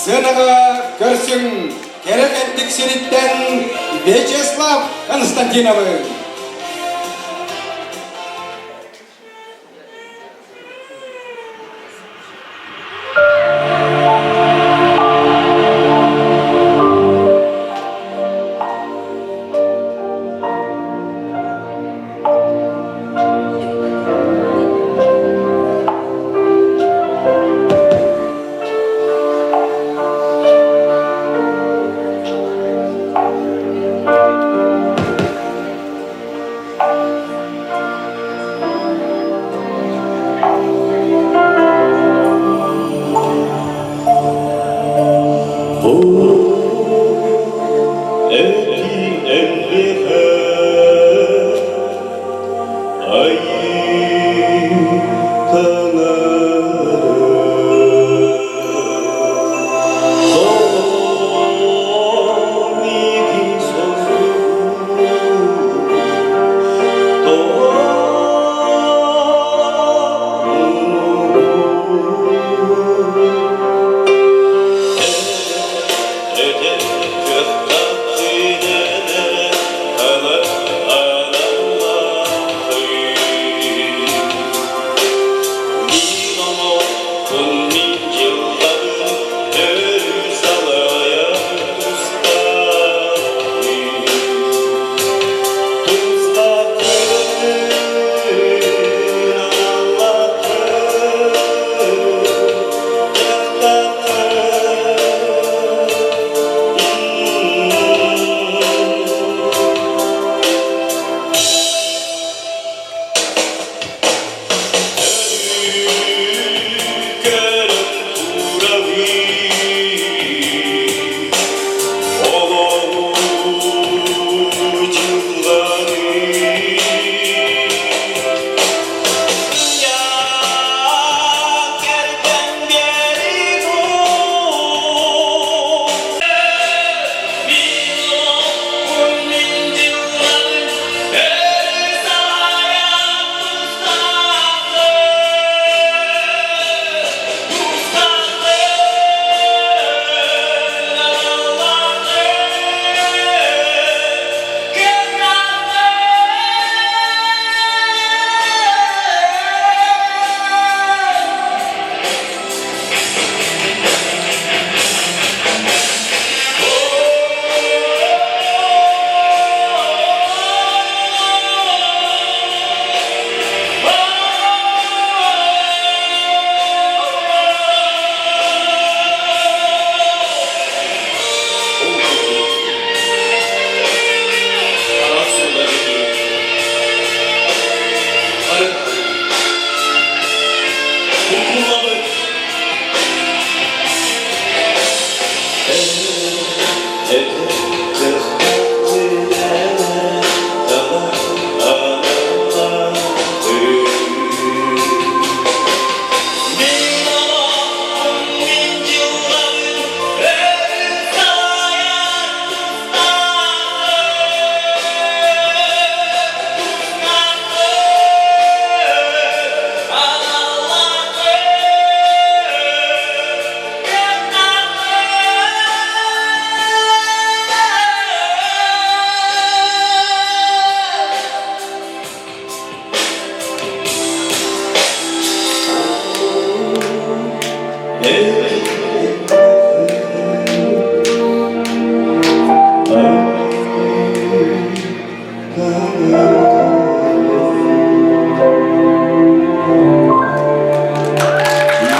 Сыанаҕа көрсүҥ кэрэ кэнтик сириттэн Вячеслав Константиновы.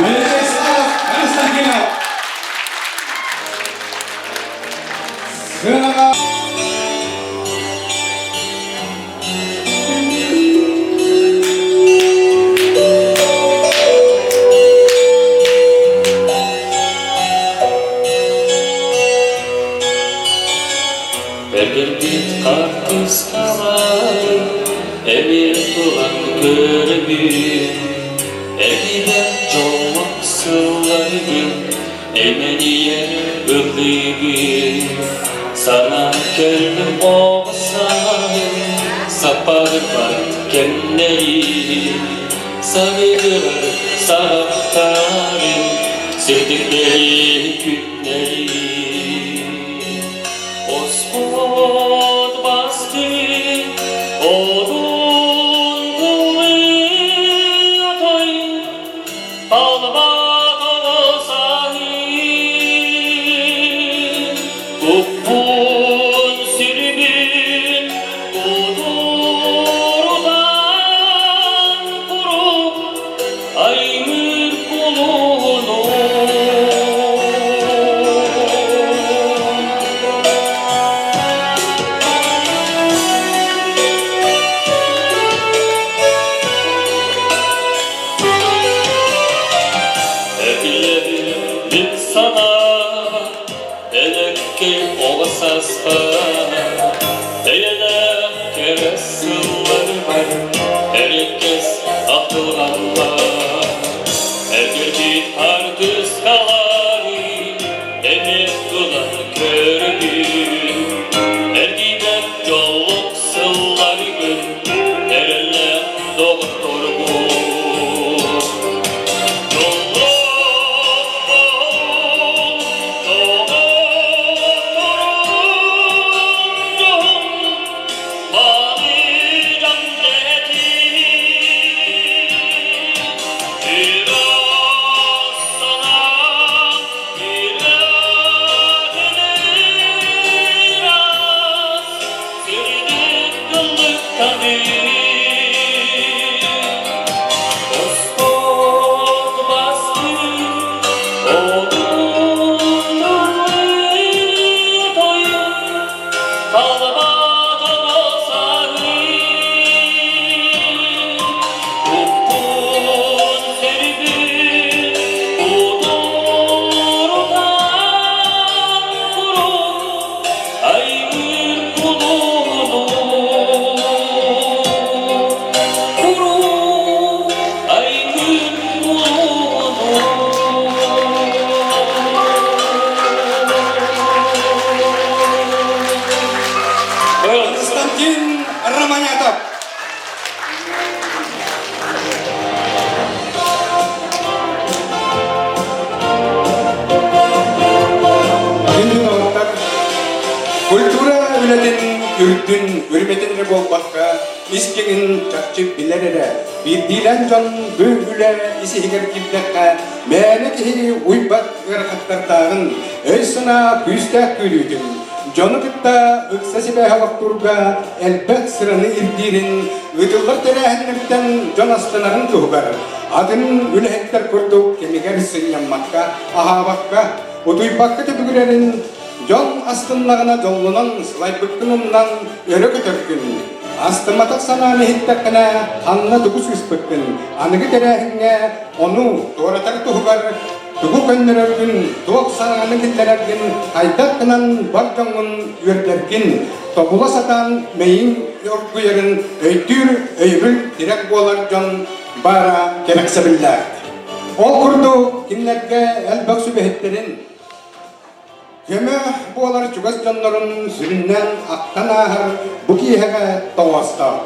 Вячеслав Константинов. Сыанаҕа Эргэрбит хартыскалар эмиэ туран көрөбүн Эргийбэт дьоллоох сылларгын эмэнийэ ыллыыбын Санаан кэллим оҕо сааһым саппарбат кэмнэрин Сарыгырар саҕахтарын сирдиктэри күннэри Оспот бастыы одун отой Албатоҕо саһыы Куппун сүрүбүн кудурутан курук аймыр кулуһуну. Этилэбин санаа, элэккэй оҕо сааспар, эйэлээх кэрэ сылларбар, эриэккэс ахтылҕаммар. Эргэрбит хартыскалары эмиэ ылан көрөбүн, эргийбэт дьоллук сылларгын эрэллээх доҕотторгун. Оспот бастыы одун тойун талбатоҕо саһыы Уппун сирбин кутурутан курук аймыр кулуну Курук аймыр кулуну Константин Романятов. Күндү доҕоттор, культура үлэтин үрдүн, үрмэтин эрэ буолбакка, ис дьиҥин чахчы билэр эрэ, биирдиилээн дьон бу үлэ ис-иһигэр киирдэххэ, мээнэ киһи уйбат ыарахаттардааҕын, өй-санаа күүстээх күүрүүтүн, дьону кытта ыкса сибээһи олохтуурга элбэх сыраны ирдиирин, ыытыллар тэрээһиннэртэн дьон астынарын туһугар, атын үлэһиттэр курдук кэмигэр сынньаммакка, аһаабакка, утуйбакка түбүгүрэрин, дьон астыннаҕына дьоллонон сылайбыккын умнан өрө көтөргүн, астымматах санааны иһиттэххинэ ханна тугу сыыспыккын, аныгы тэрээһиҥҥэ ону туоратар туһугар тугу көннөрөргүн, туох саҥаны киллэрэргин, хайдах гынан бар дьоҥҥун үөрдэргин, тобула сатаан мэйиҥ оргуйарын өйдүүр өйөбүл тирэх буолар дьон баара кэрэхсэбиллээх. Ол курдук кинилэргэ элбэх сүбэһиттэрин, көмө буолар чугас дьоннорун сүрүннээн ахтан ааһар бу киэһэҕэ тоҕоостоох.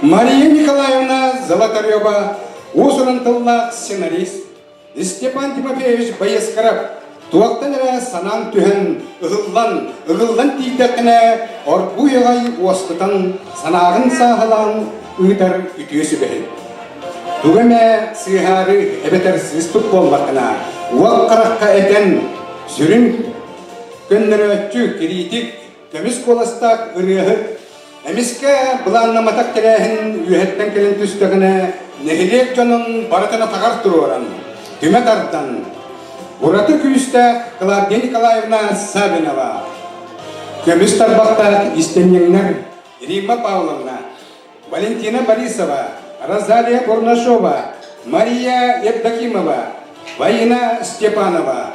Мария Николаевна Золотарева уус-уран тыллаах сценарист, Степан Тимофеевич Боескаров туохтан эрэ санаан түһэн, ыһыллан, ыгыллан тиийдэххинэ, оргууй аҕай уоскутан, санааҕын сааһылаан ыытар үтүө сүбэһит. Тугу эмэ сыыһаары эбэтэр сыыспыт буоллаххына, уол харахха этэн, сүрүн көннөрөөччү, кириитик, көмүс куоластаах ырыаһыт эмискэ былааннаматах тэрээһин үөһэттэн кэлэн түстэҕинэ, нэһилиэк дьонун барытын атаҕар туруоран, түмэ тардан, ураты күүстээх Клавдия Николаевна Саввинова, көмүс тарбахтаах истэнньэҥнэр Римма Павловна, Валентина Борисова, Розалия Бурнашова, Мария Евдокимова, Ваина Степанова.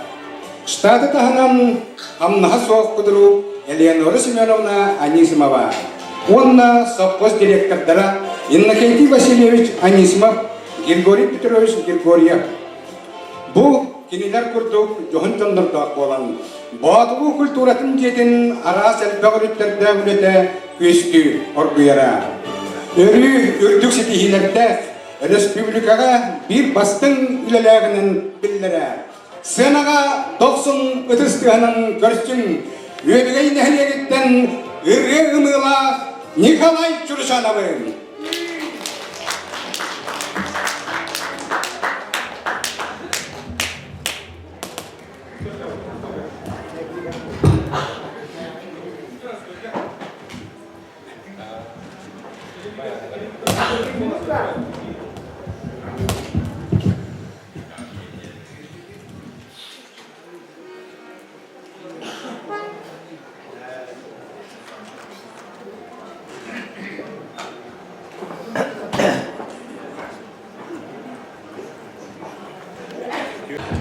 Штаты таһынан хамнаһа суох кудуру Элеонора Семеновна Анисимова уонна совхоз директордара Иннокентий Васильевич Анисимов, Григорий Петрович Григорьев. Бу кинилэр курдук дьоһун дьоннордоох буолан, Боотулуу культуратын дьиэтин араас элбэх өрүттэрдээх үлэтэ күөстүү оргуйара. Өрүү үрдүк ситиһиилэрдээх өрөспүүбүлүкэҕэ биир бастыҥ үлэлээҕинэн биллэрэ. Сыанаҕа дохсун ытыс тыаһынан көрсүҥ Үөдүгэй нэһилиэгиттэн ырыа ымыылаах Николай Чуручановы.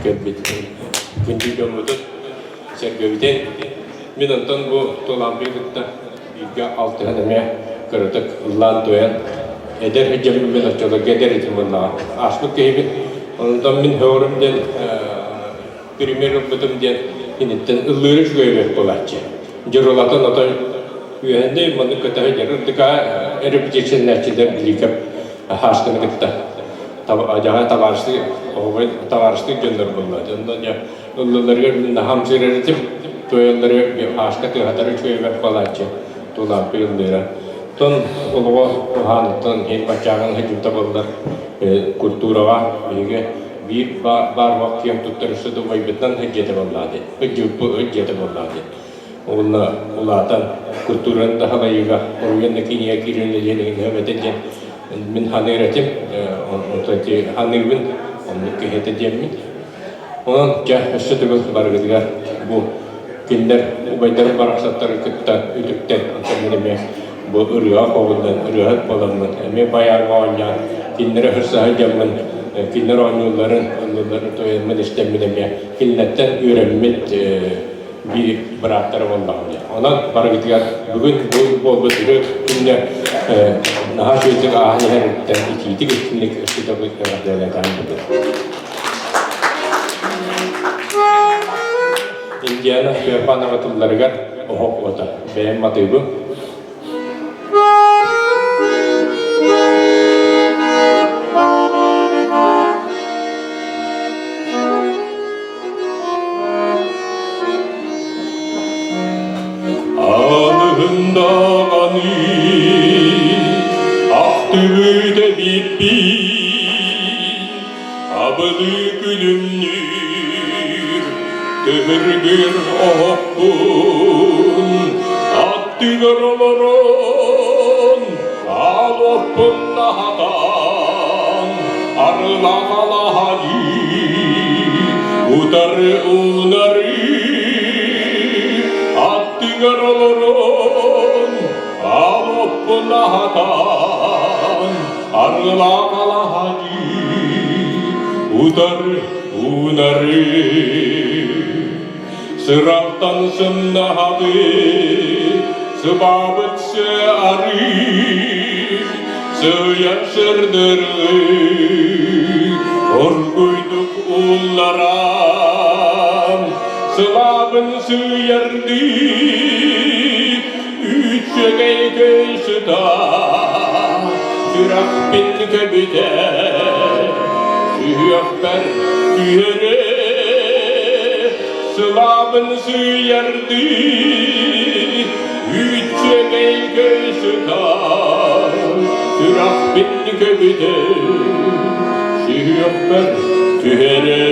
Кэлбит күндү дьоммутун, сэргэбитин мин онтон бу Тулампыйы кытта бииргэ алтыһан эмиэ кыратык ыллаан-туойан эдэр сылдьаммын мин оччолорго эдэр этим буоллаҕа. Ааспыт киһибин. Онтон мин һөҕөрүм диэн пример ылбытым диэн киниттэн ыллыыры үчүгэй эбит буолааччы. Дьурулатан отой үөһэннэй маннык көтөһө дьарырдыка репетициялээччилэр билиикэп хаасканы кытта дьаҕа табаарыстыы оһугай табаарыстыы дьоннор буолла. Дьонно дьэ ыллыларыгар мин наһам сырарытым туойаллары хааска тыаһатары үчүгэй эбит буолааччы тулааппый ыллыыра. Тон олоҕо уһааныттан иһин баччааҕын сылдьыбыта буоллар культураҕа биһиги биир баар уох киэн туттар өссө да убайбытынан сылдьыата буоллаа дии. Сылдьыата буоллаа дии. Уонна улаатан культураны да халайыыга оруйан да кинигэ киирэн үлэлиэн этэ диэн мин ханыыр этим. Онтон ити ханыыбын оннук киһи этэ диэммин. Онон дьэ өссө төгүл барыгытыгар бу кинилэр убайдарын барахсаттары кытта үтүктэн онтон мин эмиэ бу ырыаҕа хоһуллан ырыаһыт буоламмын эмиэ байаарга оонньоон кинилэри ырсаһа дьаммын кинилэр оонньуулларын ыллыларын туойаммын истэммин эмиэ кинилэртэн үөрэммит биир бырааттара буоллаҕым дии. Онон барыгытыгар бүгүн бу буолбут ырыа күннэ наһаа үчүгэйдик ааһан иһэриттэн итиитик истинник өссө эҕэрдэлээтэн бүгүн. Индиана Феофанова тылларыгар оһох уота. Бэйэм матыыбым. Аныһындаҕаны ахтыбыт эбиппин, абылыы күлүмнүүр тыһыргыр оһохпун, аттыгар олорон аалоппун наһатан, арылаҕалаһа утары уунары аттыгар олорон аалоппун аһатан арылаҕалаһа утары уунары сыралтан сымнаһалы сыбаабыт сыары сыйар сырдырыы оргуйдук улларан сылаабын сыйардыы үчүгэй көй сыта сүрэхпин көбүтэр сүһүөхпэр түһэрэ сылаабын сыйардыы үчүгэй көй сыта сүрэхпин көбүтэр. Сүһүөхпэр түһэрэ.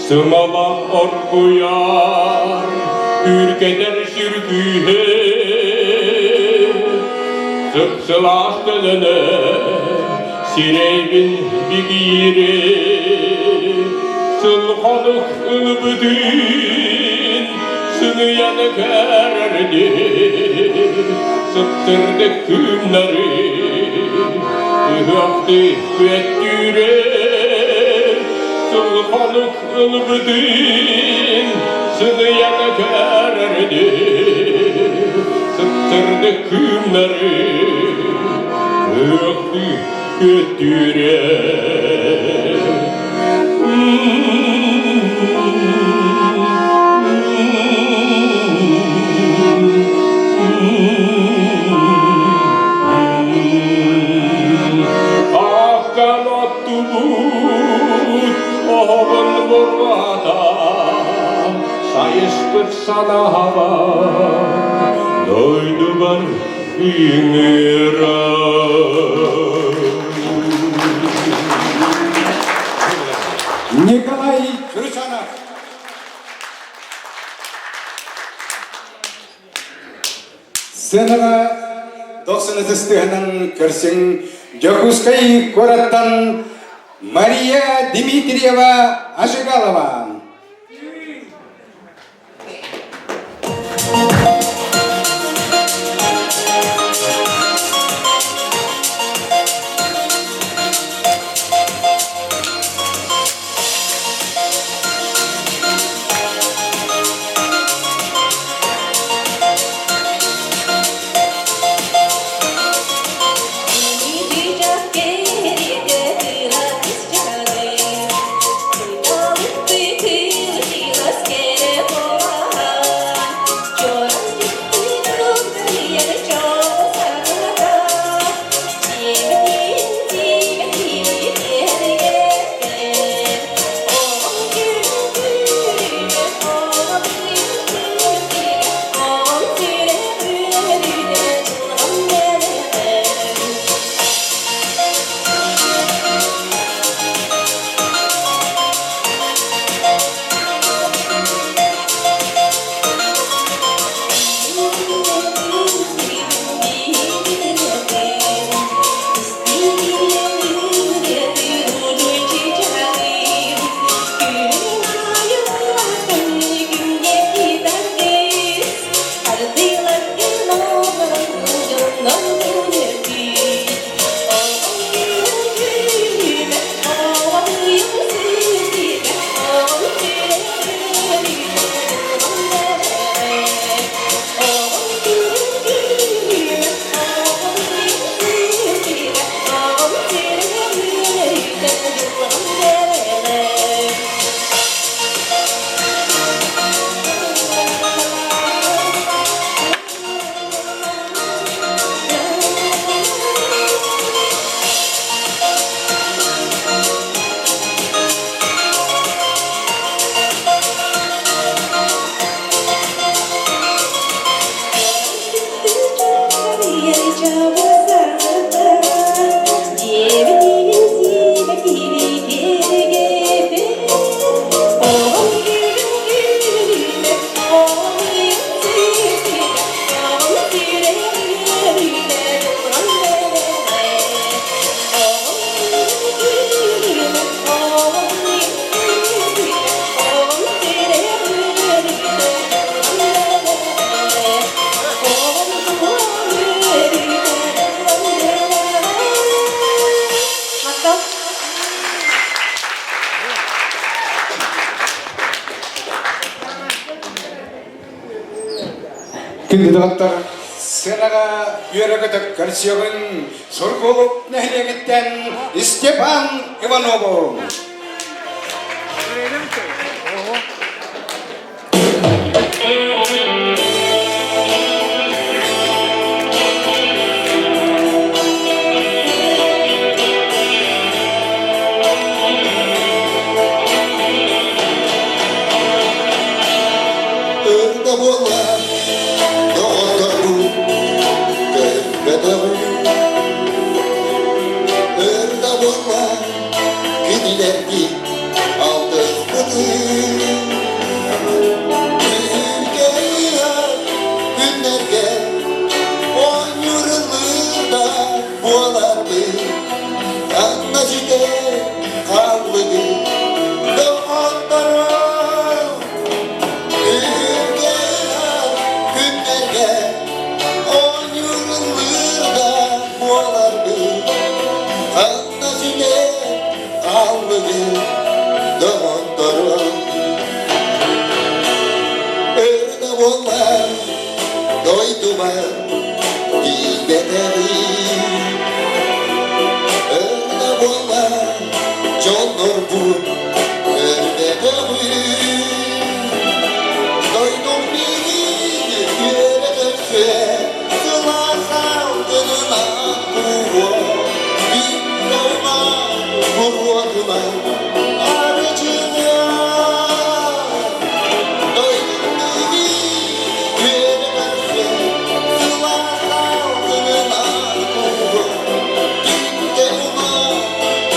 Сымала оргуйар, күүркэтэр сүр күүһэ, Сып-сылаас төлөнө, сирэйбин бигиирэ, Сыл-хонук ылбытын сыныйан көрөрдү, Сып-сырдык кыымнары ыһыахтыы күөттүүрэ, Сыл-хонук ылбытын сыныйан көрөрдү, Сып-сырдык кыымнары ыһыахтыы күөттүүрэ. Аккан оттубут оһоҕун буруота сайыспыт санаабар дойдубар ыҥырар. Николай Чуручанов. Сценаҕа дохсун ытыстыһынан көрсүҥ Дьокуускай куораттан Мария Дмитриева Ажигалова. Күндү сценаҕа үөрэ-көтө көрсүөҕүҥ Сургуулук нэһилиэгиттэн Степан Иванову. буолла кинилэрги алтыспытым. Күнүргэ күннэргэ оонньуурыллыыр да буоларбыт, ханна ситэ хааллыгыт доҕотторум? Күнүргэ күннэргэ оонньуурыллыыр да буоларбыт, ханна ситэ хааллыгыт доҕотторум? Өр да буоллар дойдубар тиийбэтэҕим, өр да буоллар дьоннорбун көрбөтөҕүм. Дойдум миигин үөрэ көрсүө, сылаас алтынынан кууһуо, күн буруотунан арчылыа. Дойдум миигин үөрэ көрсүө, сылаас алтынынан кууһуо, күн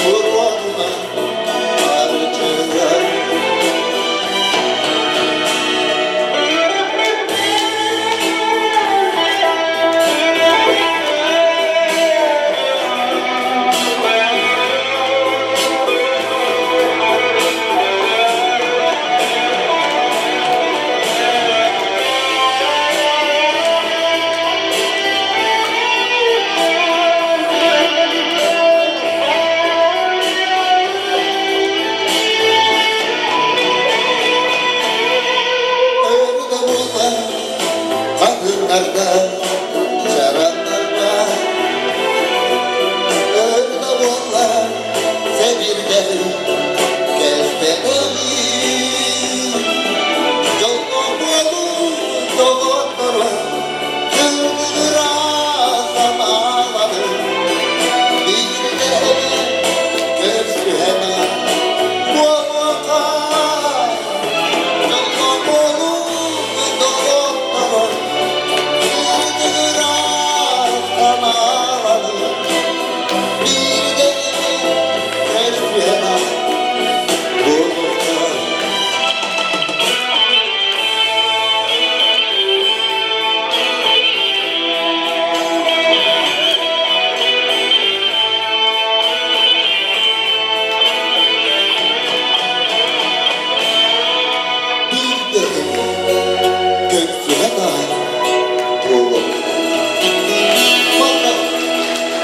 буруотунан арчылыа. Өр да буоллар хатыҥнарга, чараннарга, өр да буоллар сэбирдэхи кэлбэтэҕим. Дьоллоох буолуу доҕотторо, кыргыра санаалары, биирдэ эмэ көрсүһэн буолуохха. Дьоллоох буолуу доҕотторо, кыргыра санаалары, биирдэ эмэ көрсүһэн буолуохха. Биирдэ эмэ көрсүһэн буолуохха.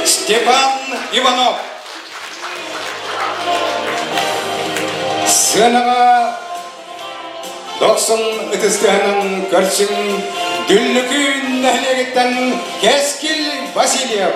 Степан Иванов. Сыанаҕа дохсун ытыстыһынан көрсүҥ Дүллүкүүн нэһилиэгиттэн Кэскил Васильев.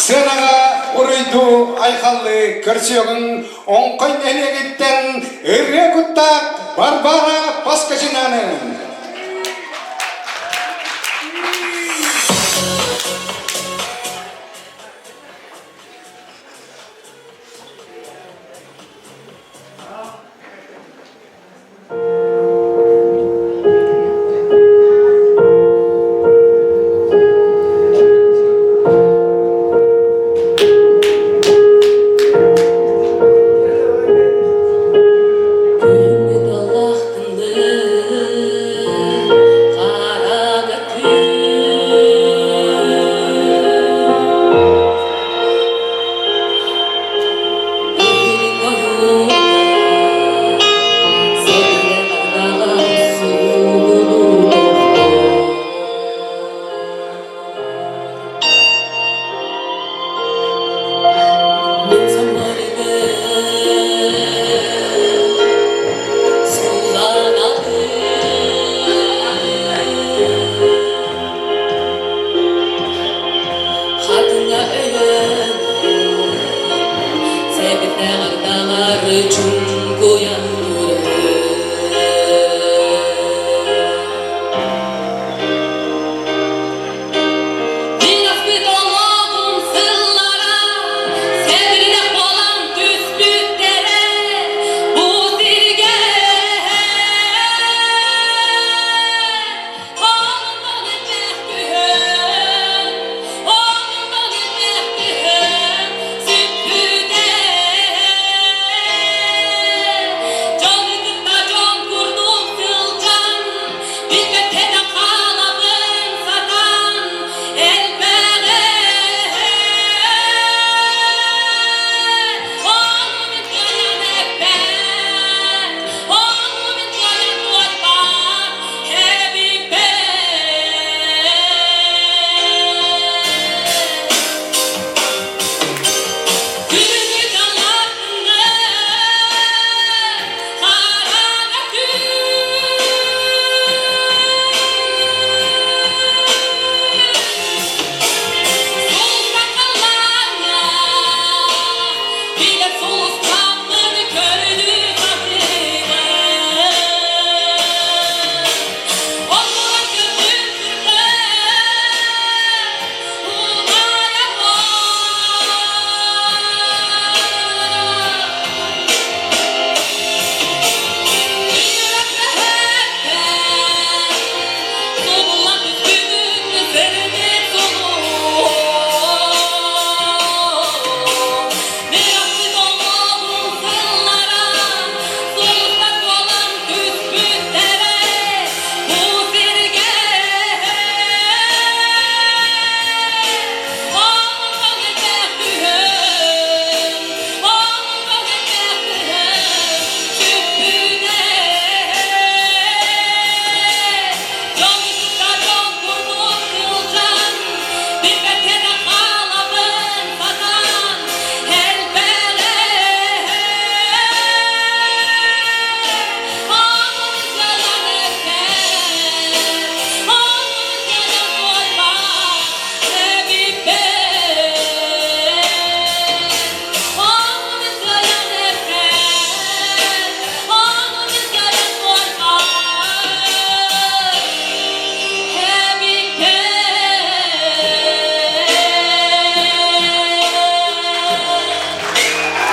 Сыанаҕа уруйдуу айхаллыы көрсүөҕүҥ Оҥхой нэһилиэгиттэн ырыа куттаах Варвара Поскачинаны. Күммүт аллахтынды қарага Хатыңа өйөн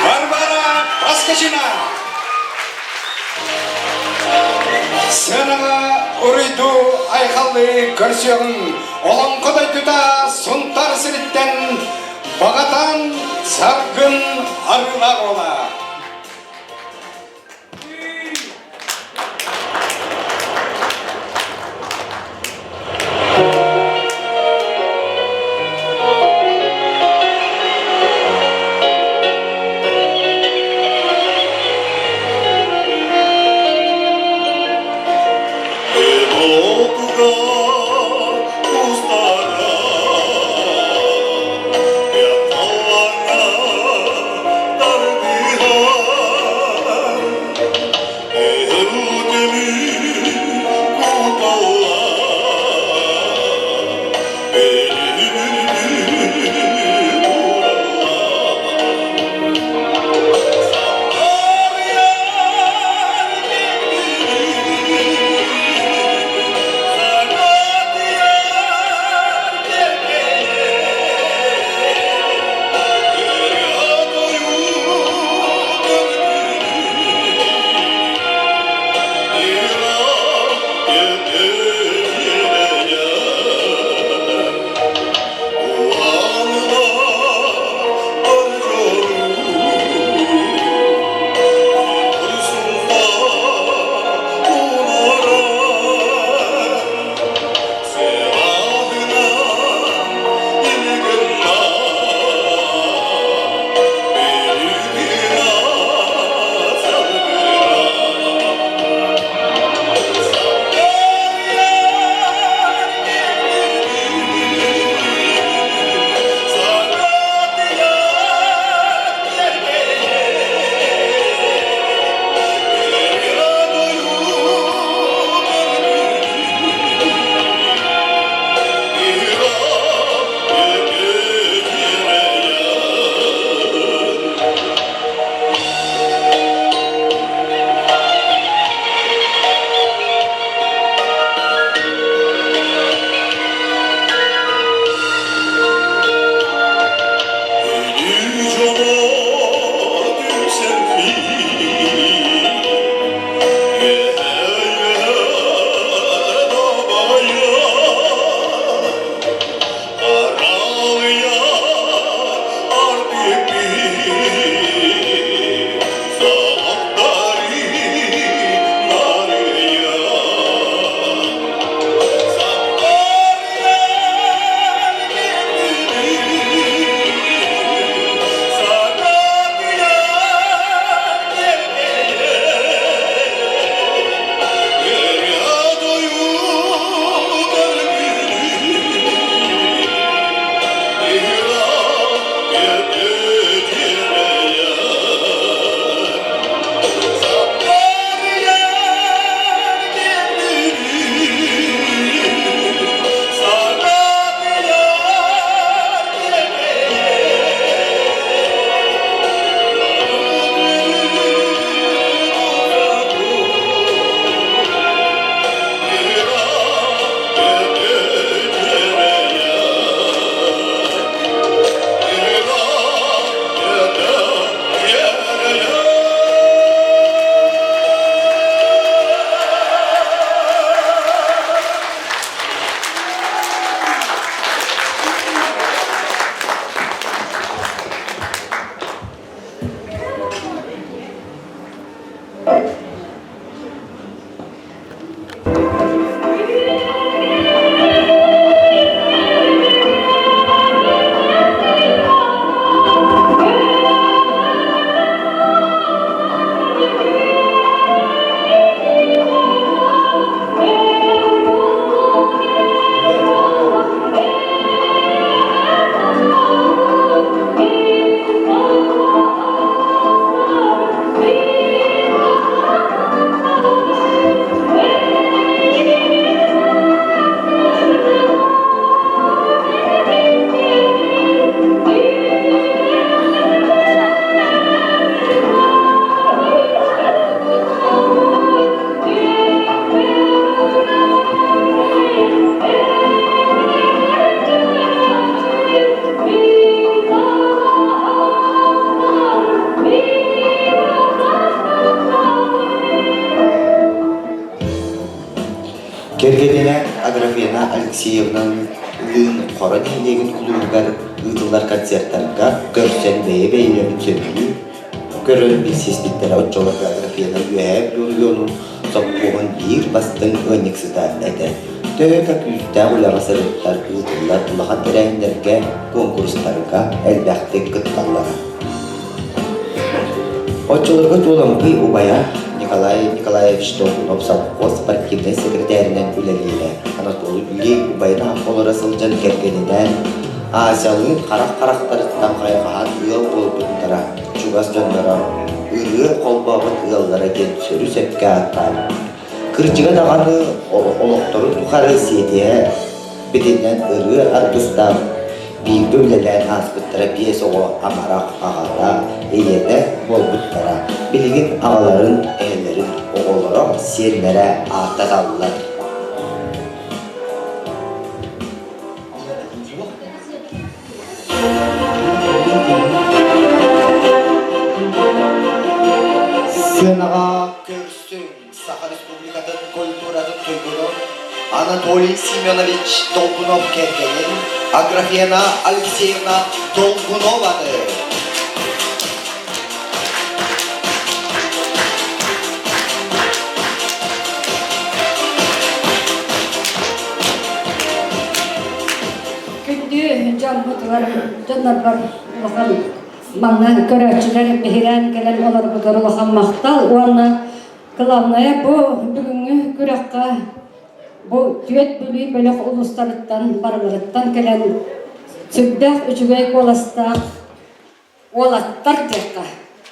Варвара Поскачина! Сыанаҕа уруйдуу айхаллыы көрсүөҕүҥ Олоҥхо дойдута Сунтаар сириттэн Баҕатан Саргын Арыылаах уола. Алексеевналыын Хоро нэһилиэгин кулуубугар ыытыллар концертарга көрсөн бэйэ-бэйэлэрин сөбүлүү көрөн билсиспиттэрэ. Оччолорго Аграфена Үөһээ Бүлүү оройуонун сопхуоһун биир бастыҥ ыанньыксыта этэ. Төһө да күүстээх үлэҕэ сырыттар ыытыллар улахан тэрээһиннэргэ, куонкурустарга элбэхтик кытталлара. Оччолорго Туолампый убайа Николай Николаевич Долгунов совхоз спортивнай секретаринэн үлэлиирэ. Анатолий Ильин убайын олоро сылдьан кэргэнинээн Асялыын харах-харахтарыттан хайҕаһан ыал буолбуттара, чугас дьонноро ырыа холбообут ыаллара диэн сөрү-сөпкө ааттаан, кырдьыга даҕаны олохторун тухары сиэтиһэ битинэн ырыа аргыстаах бииргэ үлэлээн ааспыттара биэс оҕо амарах аҕата, ийэтэ буолбуттара. Билигин аҕаларын, эһэлэрин оҕолоро, сиэннэрэ ааттаталлар. Сыанаҕа көрсүҥ Саха Республикатын культуратын туйгунун Анатолий Семенович Долгунов кэргэнин Аграфена Алексеевна Долгунованы. Күндү дьоммутугар, дьоннорбор улахан манна көрөөччүлэр биһирээн кэлэн олорбутугар улахан махтал уонна главное бу бүгүҥҥү күрэххэ бу түөрт Бүлүү бөлөх улуустарыттан барыларыттан кэлэн сүрдээх үчүгэй куоластаах уолаттар диэххэ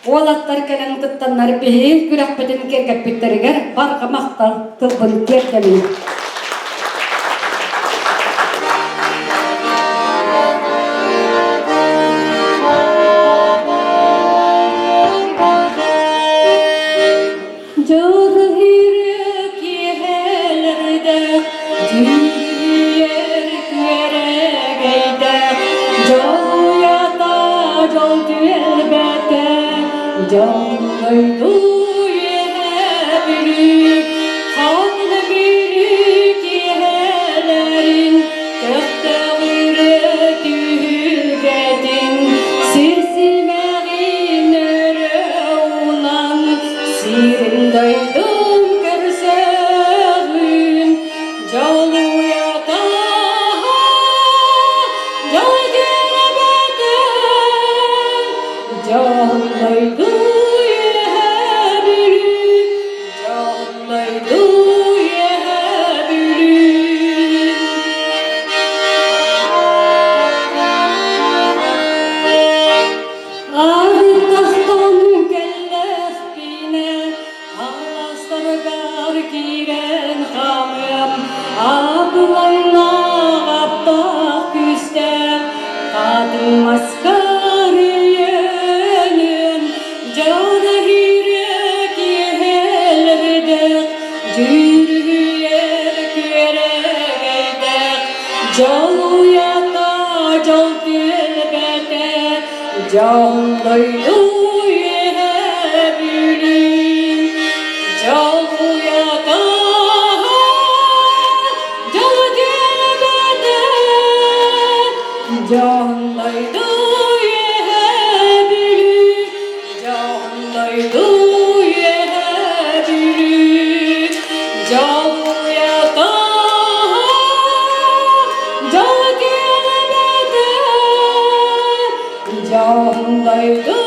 уолаттар кэлэн кыттаннар биһиги күрэхпитин киэргэппиттэригэр барҕа махтал тылбын тиэрдэбин. Дьоллойду үөһэ Бүлүү, ханна Бүлүү киэһэлэрин, көхтөөх үрэ түһүлгэтин, сир симэҕин өрө уунан, сирин дойдум көрсөҕүн, дьолуйата дьол диэбэтэ, дьоллойду үөһэ Бүлүү, дьоллойду үөһэ Бүлүү. Ардахтан кэллэхпинэ, алластаргар киирэн хаамыам, абылаҥнаах аптаах күүстээх, хатыҥ маскар өйөнүөм, дьоно киирэ киэһэлэрдээх, дьүрүһүйэр күөрэгэйдээх, дьолуйата дьол түөлбэтэ, дьол дойду үөһэ Бүлүү, дьолуйата дьол түөлбэтэ, дьол дойду үөһэ Бүлүү, дьол дойду үөһэ Бүлүү, дьолуйата дьол түөлбэтэ, дьол дойду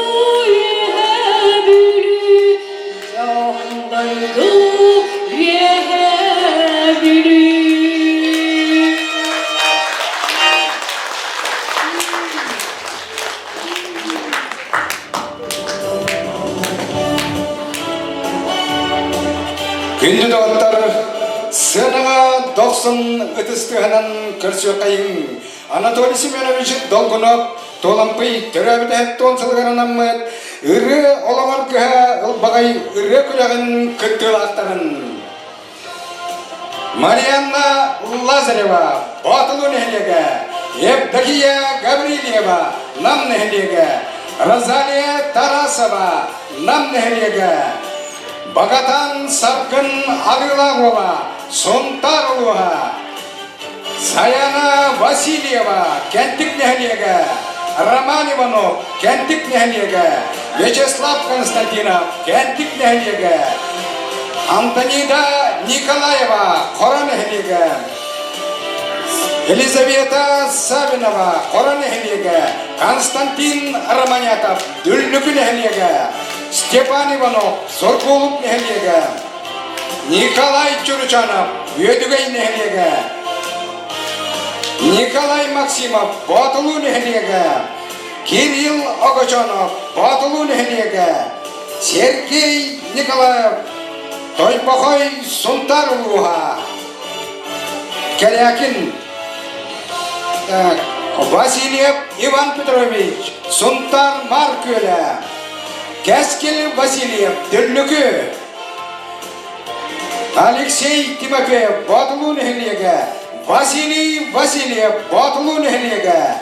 үөһэ Бүлүү, дьол дойду үөһэ Бүлүү. Күндү доҕоттор, сыанаҕа дохсун ытыс тыаһынан көрсүөххэйиҥ. Анатолий Семенович Долгунов Туолампый төрөөбүт эһэттон сылыгар анаммыт ырыа олоҕор кыһа ылбаҕай ырыа күрэҕин кыттыылаахтарын Марианна Лазарева, Боотулуу нэһилиэгэ, Евдокия Гаврильева, Нам нэһилиэгэ, Розалия Тарасова, Нам нэһилиэгэ, Богатан Саргын Арыылаах уола, Сунтаар улууһа, Саяна Васильева, Кэнтик нэһилиэгэ, Роман Иванов, Кэнтик нэһилиэгэ, Вячеслав Константинов, Кэнтик нэһилиэгэ, Антонида Николаева, Хоро нэһилиэгэ, Елизавета Савинова, Хоро нэһилиэгэ, Константин Романятов, Дүллүкү нэһилиэгэ, Степан Иванов, Соргулук нэһилиэгэ, Николай Чуручанов, Үөдүгэй нэһилиэгэ, Николай Максимов, Боотулуу нэһилиэгэ, Кирилл Огочонов, Боотулуу нэһилиэгэ, Сергей Николаев, Тойбохой Сунтаар улууһа, Кэрякин так, Васильев Иван Петрович, Сунтаар Маар Күөлэ, Кэскил Васильев, Дүллүкү, Алексей Тимофеев, Боотулуу нэһилиэгэ, Василий Васильев, Боотулуу нэһилиэгэ,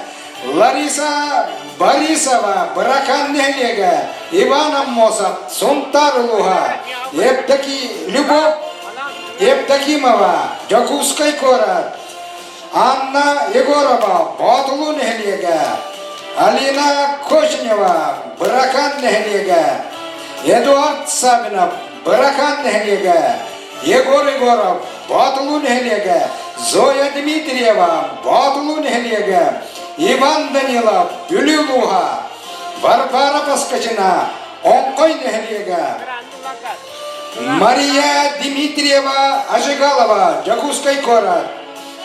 Лариса Борисова, Быракан нэһилиэгэ, Иван Аммосов, Сунтаар улууһа, Евдоки Любовь Евдокимова, Дьокуускай куорат, Анна Егорова, Боотулуу нэһилиэгэ, Алина Кочнева, Быракан нэһилиэгэ, Эдуард Савинов, Быракан нэһилиэгэ, Егор Егоров, Боотулуу нэһилиэгэ, Зоя Дмитриева, Боотулуу нэһилиэгэ, Иван Данилов, Бүлүү улууһа, Варвара Поскачина, Оҥхой нэһилиэгэ, Мария Дмитриева Ажигалова, Дьокуускай куорат,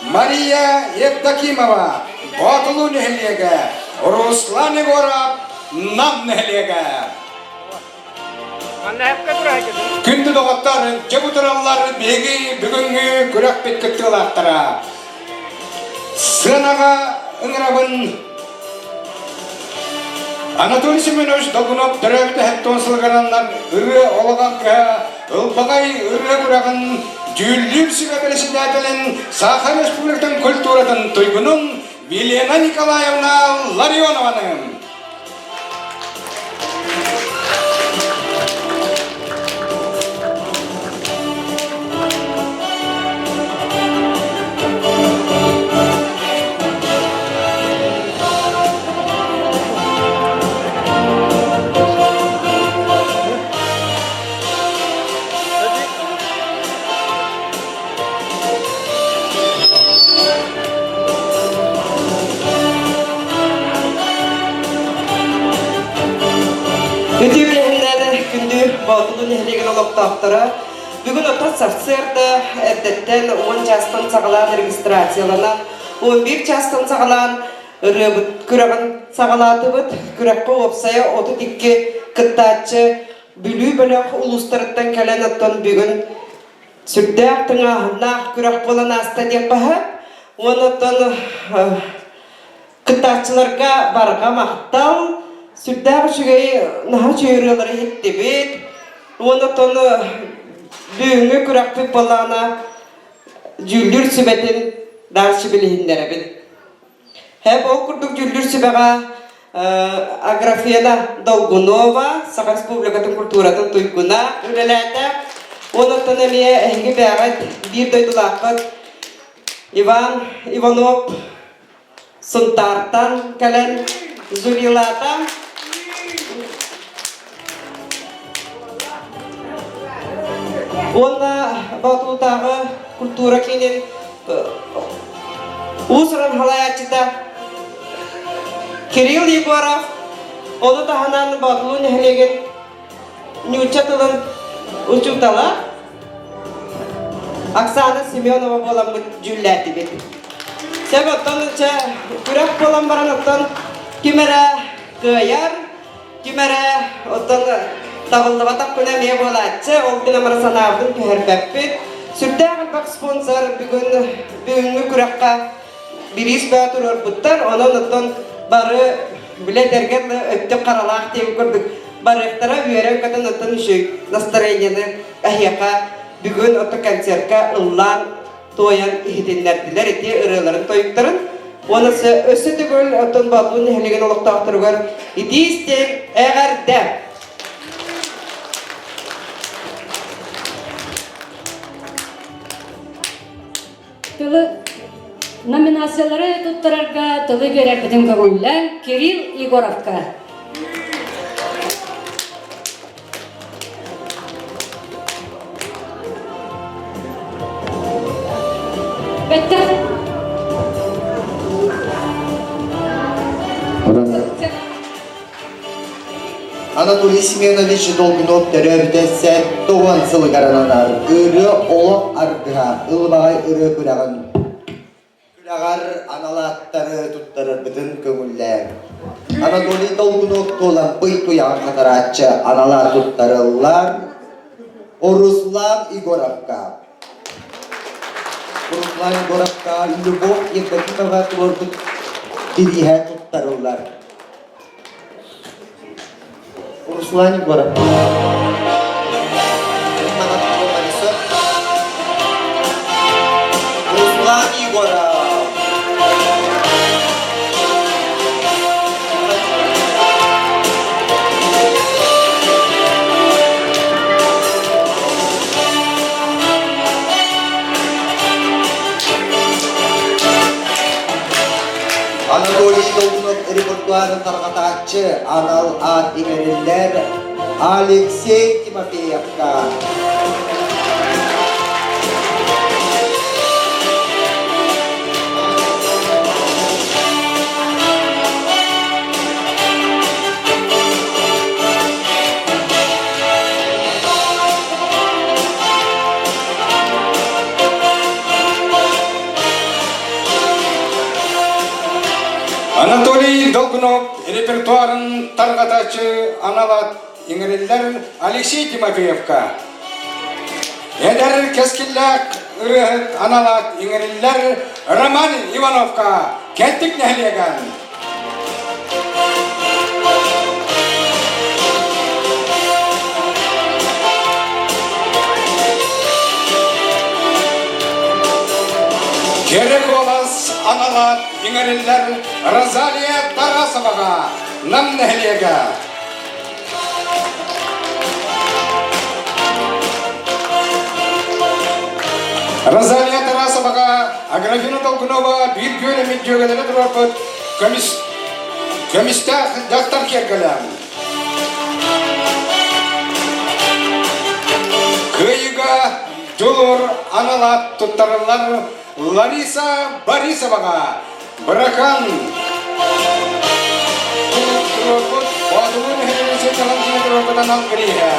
Мария Евдокимова, Боотулуу нэһилиэгэ, Руслан Егоров, Нам нэһилиэгэ. Күндү доҕоттор, дьэ бу тураллар биһиги бүгүҥҥү күрэхпит кыттыылаахтара. Сыанаҕа ыҥырабын Анатолий Семенович Долгунов төрөөбүт эһэттон сылыгананнар ырыа олоҕон кыһа ылбаҕай ырыа күрэҕин дьүүллүүр сүбэ председателин Саха Республикатын культуратын туйгунун Елена Николаевна Ларионованы. Үтүө күнүнэн күндү Боотулу нэһилиэгин олохтоохторо бүгүн оттон сарсыарда эрдэттэн 10 чаастан саҕалаан регистрацияланан 11 чаастан саҕалаан ырыабыт күрэҕин саҕалаатыбыт. Күрэххэ уопсайа 32 кыттааччы Бүлүү бөлөх улуустарыттан кэлэн оттон бүгүн сүрдээх тыҥааһыннаах күрэх буолан ааста диэххэ сөп. Уонна оттон кыттааччыларга барҕа махтал, сүрдээх үчүгэй наһаа үчүгэй ырыалары иһиттибит. Уонна оттон бүгүҥҥү күрэхпит буоллаҕына дьүүллүүр сүбэтин дальше билиһиннэрэбин. Һэп ол курдук дьүүллүүр сүбэҕэ Аграфена Долгунова, Саха Республикатын культуратын туйгуна үлэлээтэ. Онуттан эмиэ эһиги бэйэҕит биир дойдулааххыт Иван Иванов Сунтаартан кэлэн жюрилаата. Уонна Боотулутааҕы культура киинин уус-уран салайааччыта Кирилл Егоров, ону таһынан Боотулуу нэһилиэгин нуучча тылын учуутала Оксана Семенова буоламмыт дьүүллээтибит. Сөп оттон чэ күрэх буолан баран оттон ким эрэ кыайар, Ким эрэ оттон табыллыбатах күнэ эмиэ буолааччы, ол гынан баран санаабытын түһэрбэппит. Сүрдээх элбэх спонсор бүгүн бүгүҥҥү күрэххэ бириис бөҕө туруорбуттар, онон оттон бары билэ этэргэ өттүк харалаах диэн курдук барыахтара үөрэн-көтөн оттон үчүгэй настроениены эһиэхэ бүгүн оттон концертка ыллаан туойан иһитиннэрдилэр ити ырыаларын тойуктарын. Уонна өссө төгүл оттон Боотулуу нэһилиэгин олохтоохторугар итии истиҥ эҕэрдэ! Тылы Номинациялары туттарарга тылы биэрэрбитин көҥүллээн Кирилл Егоровка. Бэттэх. Анатолий Семенович Долгунов төрөөбүтэ 70 сылыгар ананар ырыа олох аргыһа ылбаҕай ырыа күрэҕин күрэҕэр анал ааттары туттарарбытын көҥүллээн Анатолий Долгунов Туолампый туйаҕын хатарааччы анал аат туттарыллар Руслан Егоровка Руслан Егоровка Любовь Евдокимова туруорбут бирииһэ туттарыллар Руслан Егоров. Руслан Егоров. Анатолий Долгунов репертуарын тарҕатааччы анал аат иҥэриллэр Алексей Тимофеевка. Анатолий Долгунов репертуарын тарҕатааччы анал аат иҥэриллэр Алексей Тимофеевка. Эдэр кэскиллээх ырыаһыт анал аат иҥэриллэр Роман Ивановка Кэнтик нэһилиэгэр. Кэрэ куолас аналаат иҥэриллэр Розалия Тарасоваҕа Нам нэһилиэгэ. Розалия Тарасоваҕа Аграфена Толкунова биир күөлэммит дьүөгэлэрэ туруорбут көмүс көмүстээх дьахтар киэргэлээн. Кыайыыга дьулуур анал аат туттарыллар Лариса Борисоваҕа Быракан туруорбут Боотулуу нэһилиэгин сынньалаҥ киинэ туруорбут анал бирииһэ.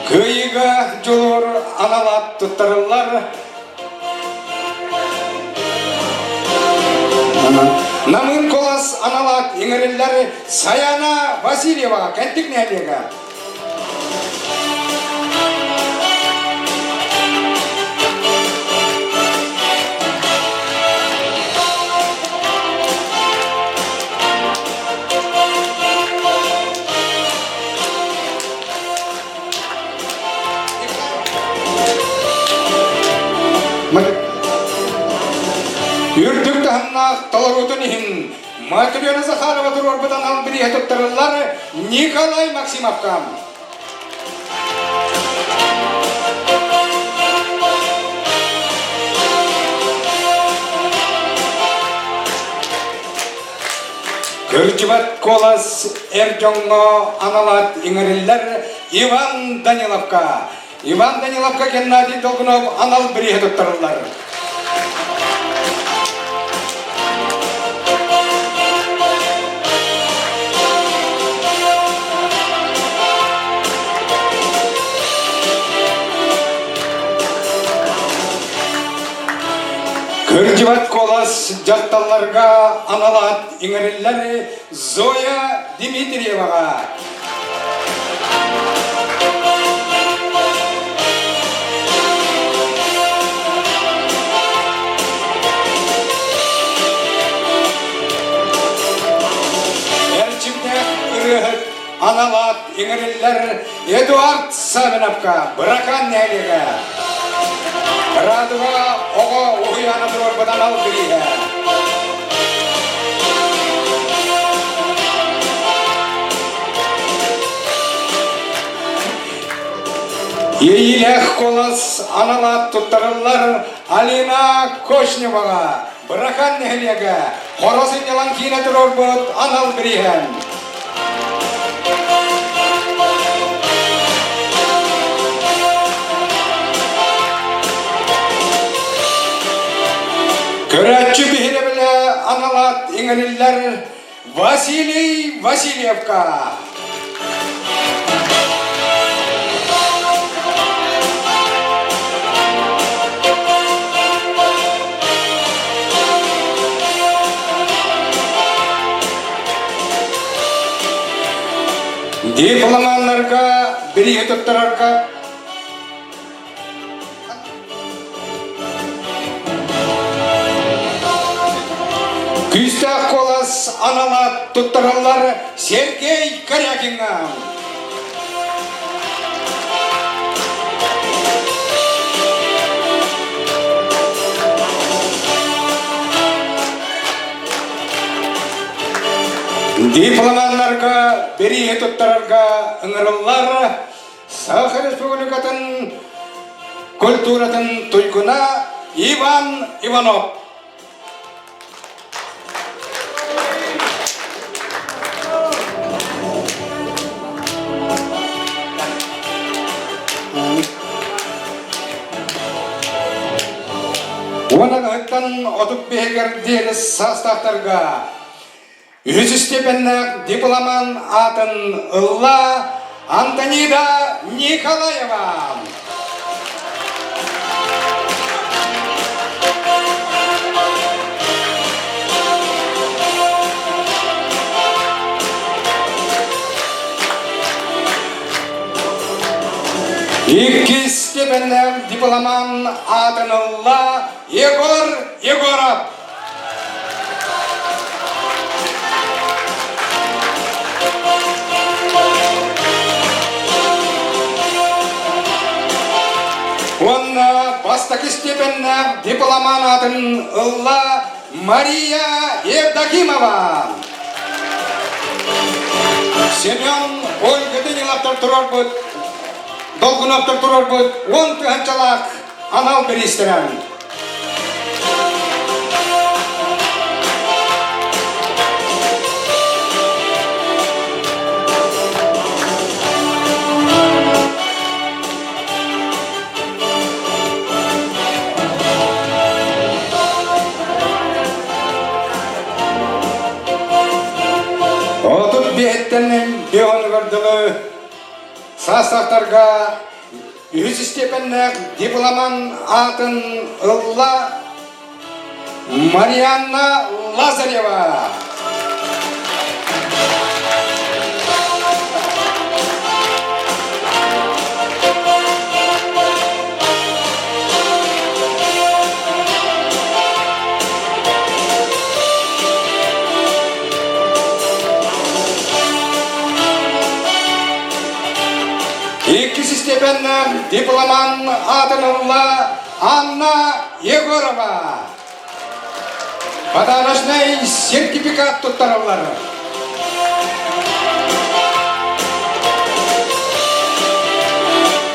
Кыайыыга дьулуур анал аат туттарыллар. Намыын куолас анал аат иҥэриллэр Саяна Васильева Кэнтик нэһилиэгэ. Үрдүк таһымнаах толоруутун иһин Матрена Захарова туруорбут анал бирииһэ туттарыллар Николай Максимовка. Кырдьыбат куолас эр дьоҥҥо анал аат иҥэриллэр Иван Даниловка. Иван Даниловка Геннадий Долгунов анал бирииһэ туттарыллар. Кырдьыбат куолас дьахталларга анал аат иҥэриллэр Зоя Дмитриеваҕа. Эрчимнээх ырыаһыт анал аат иҥэриллэр Эдуард Савиновка Быракаан нэһилиэгэ. Радуга оҕо уһуйаана туруорбут анал бирииһэ. Иэйиилээх куолас анал аат туттарыллар Алина Кочневаҕа, Быракаан нэһилиэгэ, Хоро сынньалаҥ киинэ туруорбут анал бирииһэн. Көрөөччү биһирэбилэ анал аат иҥэриллэр Василий Васильевка. Дипломаннарга бирииһи туттарарга Күүстээх куолас анала туттараллар Сергей Корякиҥҥа. Дипломаннарга бирииһи туттарарга ыҥырыллар Саха Республикатын культуратын туйгуна Иван Иванов. Уонаҕыттан отут биһигэр диэри саастаахтарга Үһүс степеннээх дипломан аатын ылла Антонида Николаева. Иккис степеннээх дипломан аатын ылла Егор Егоров. Уонна бастакы степеннээх дипломан аатын ылла Мария Евдокимова. Семен Ольга Даниловтар турарбыт, Долгуновтар турарбыт 10 тыһанчалаах анал бириистэрэн. Отут биэһиттэн биэһонугар дылы саастаахтарга Үһүс степеннээх дипломан аатын ылла Марианна Лазарева. Иккис степеннээх дипломан аатын ылла Анна Егорова. Подарочнай сертификат туттараллар.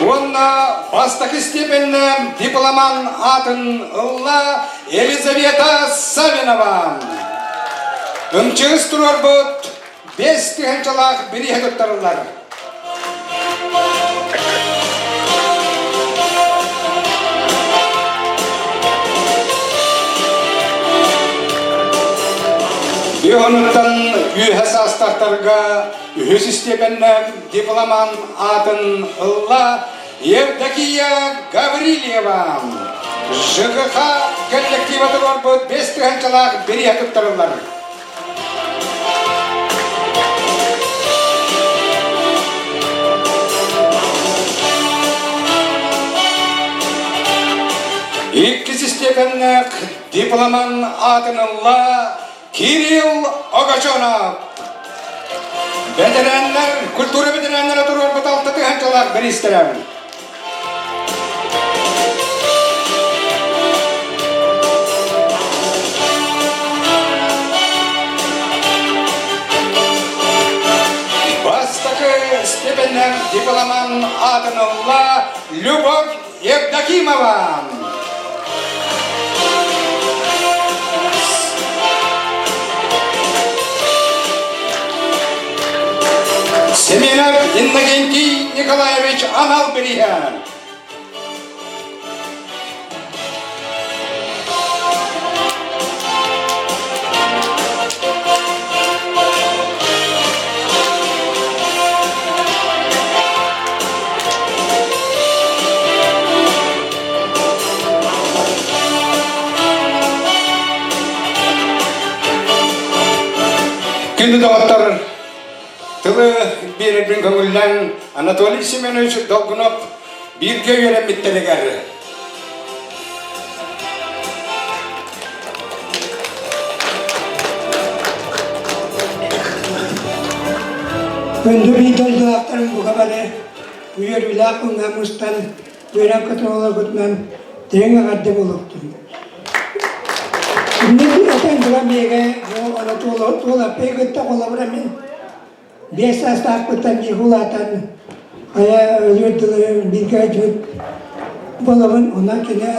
Уонна бастакы степеннээх дипломан аатын ылла Елизавета Савинова. Ымчыыс туруорбут Бэс тыһыынчалаах бирииһэ туттарыллар. Үһүнүттэн үөһэ саастаахтарга үһүс истиэпэннээх дипломан аатын ылла Евдокия Гаврильева. ЖКХ коллектива туруорбут бэс тыһыынчалаах бирииһэ туттарыллар. Иккис степеннээх дипломан аатын ылла Кирилл Огочонов. Бэтэрээннэр, культура бэтэрээннэрэ туруорбут алта тыһыынчалаах бириистэрэ. Бастакы степеннээх дипломан аатын ылла. Любовь Евдокимова. Семенов Иннокентий Николаевич анал бириһэ. Күндү доҕоттор, тылы биэрэрбин көҥүллээн Анатолий Семенович Долгунов бииргэ үөрэммиттэригэр Күндү биир дойдулаахтарым бука бары үөрүүлээх күҥҥэ мустан үөрэн көтөн олорбутунан дириҥ эҕэрдэ буолуохтун. Инник этэн туран биһиги Туолаппый кытта холобура мин Биэс саастаахпыттан биир улаатан, хайа өлүөр дылы бииргэ дьүт буолабын. Онон кини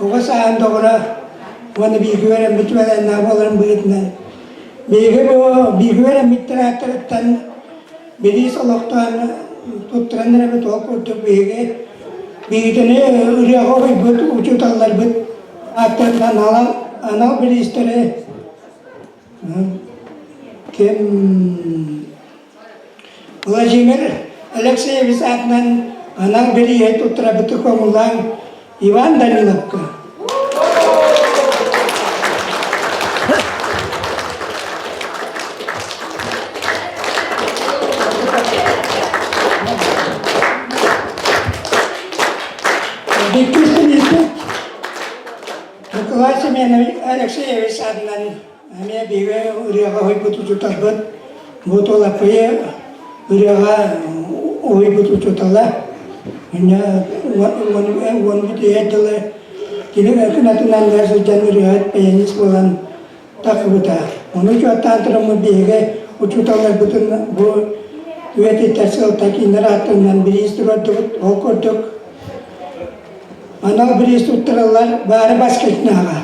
оҕо сааһын доҕоро уонна бииргэ үөрэммит үөлээннээх буоларын быһыытынан биһиги бу бииргэ үөрэммиттэр ааттарыттан бириис олохтоон туттаран эрэбит ол курдук биһиги биһигини ырыаҕа уһуйбут учууталларбыт ааттарынан анал анал бириистэри Ким Владимир Алексеевич аатынан анал бирииһи туттарабыты көҥүллээн Иван Даниловка. Иккис бирииспит Николай Семенович Алексеевич аатынан Эмиэ биһиги ырыаҕа уһуйбут учууталбыт бу Туолаппыйы ырыаҕа уһуйбут учуутала уон бүтүйэр дылы кини кынатынан сылдьан ырыаһыт пианист буолан тахсыбыта. Ону учуоттаан тураммыт биһиги учууталларбытын бу үйэтитэр сылта кинилэр ааттарынан бириис туруордубут. Ол курдук Анал бириис туттараллар баары баскетнааҕа.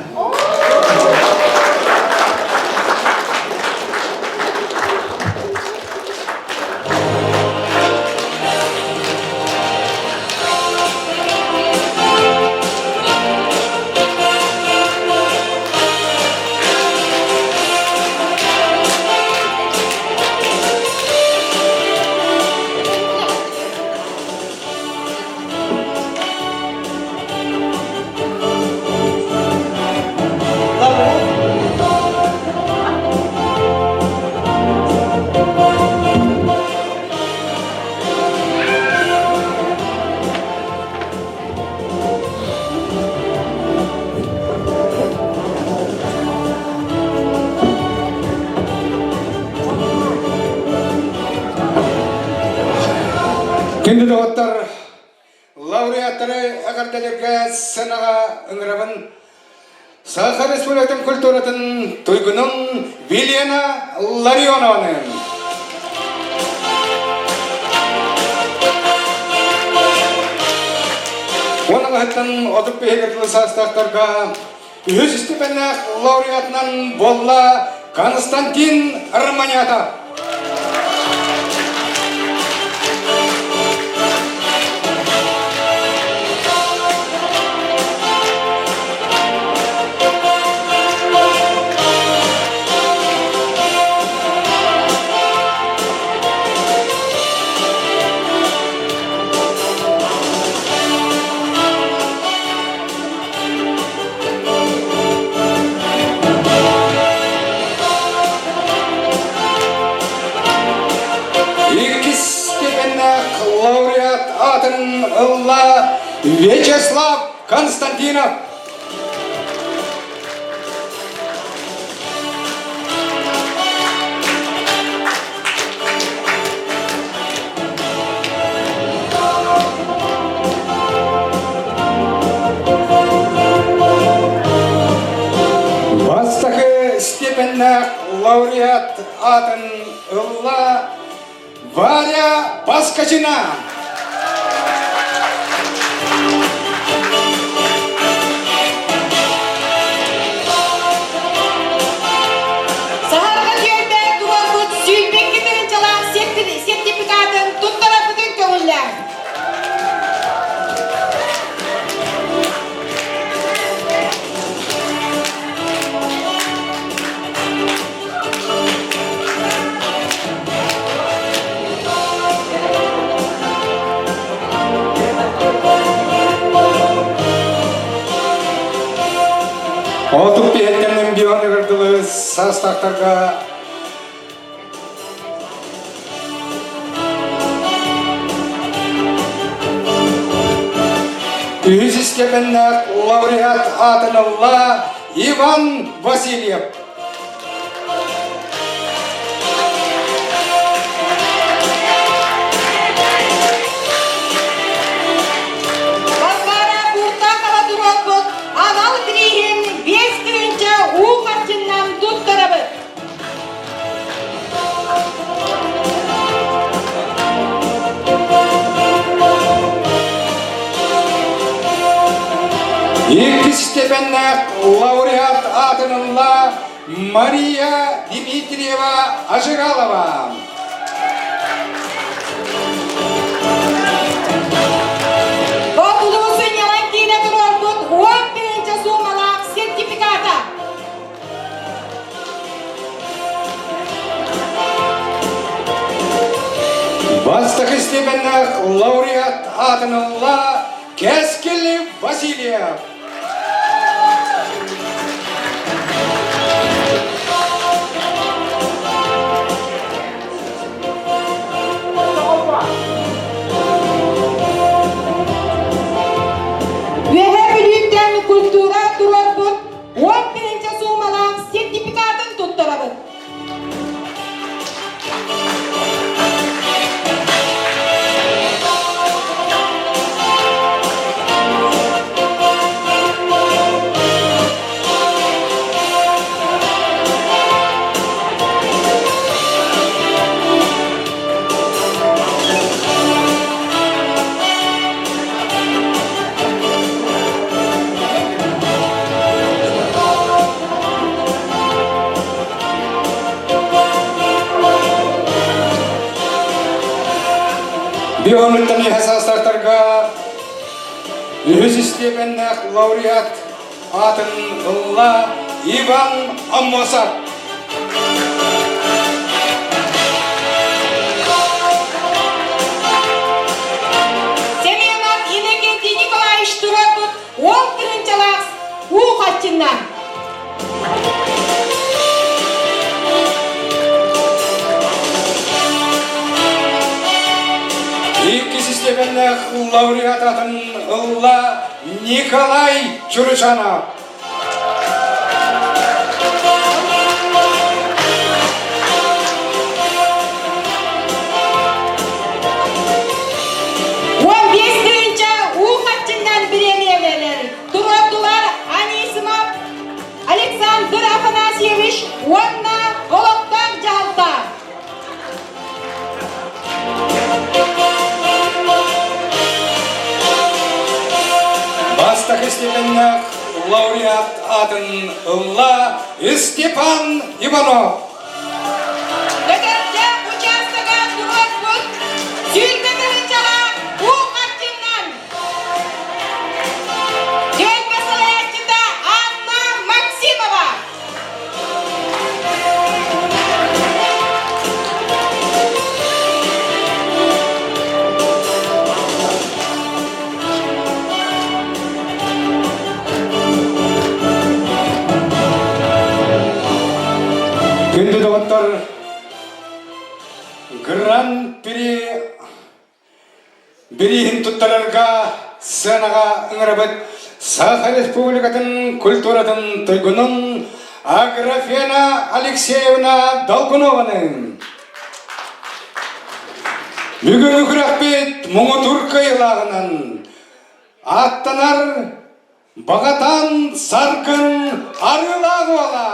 Күндү доҕоттор, лауреаттары эҕэрдэлэргэ сценаҕа ыҥырабын. Саха Республикатын культуратын туйгунун Вилена Ларионованы. Уон аҕыһыттан 35 тылы саастаахтарга үһүс степеннээх лауреатынан буолла Константин Романята. Иккис степеннээх лауреат аатын ылла Вячеслав Константинов. Бастакы степеннээх лауреат аатын ылла Варя Баскачина. Отук биһэттэн бионыгар дылы саастаахтарга Үһүс истиэпэннээх лауреат аатын ылла Иван Васильев. Варвара Куртахова туруорбут анал бирииһин 5000 уу харчыннан туттарабыт. Иккис степеннээх лауреат аатын ылла Мария Дмитриева Ажигалова. Боотулуу сынньалаҥ киинэ туруорбут 10 000 суумалаах сертификата. Бастакы степеннээх лауреат аатын ылла Кэскил Васильев. Үөһээ Бүлүүттэн культура туруорбут 10 000 суумалаах сертификатын туттарабыт. Бионуттан иһэ саастаахтарга үһүс истиэпэннээх лауреат аатын ылла Иван Аммосов. Семенов Иннокентий Николаевич туруорбут уол тыһыынчалаах уу хаччыннан. Иккис истиэпэннээх лауреат атын ылла Николай Чуручанов. 15 тыһыынча уу хаччыннан бириэмийэлэр туруордулар Анисимов Александр Афанасьевич уонна олохтоох дьаһалта. Бастакы степеннээх лауреат аатын ылла Степан Иванов. Көтөрдөөх учаастага туруорбут сүүрбэ тыһыынчалаах уу харчыннан Түөлбэ салайааччыта Анна Максимова. Күндү доҕоттор, Гран-при бирииһин туттарарга сценаҕа ыҥырабыт Саха Республикатын культуратын туйгунун Аграфена Алексеевна Долгунованы. Бүгүн күрэхпит муҥутуур кыайыылааҕынан ааттанар Баҕатан Саргын Арыылаах уола!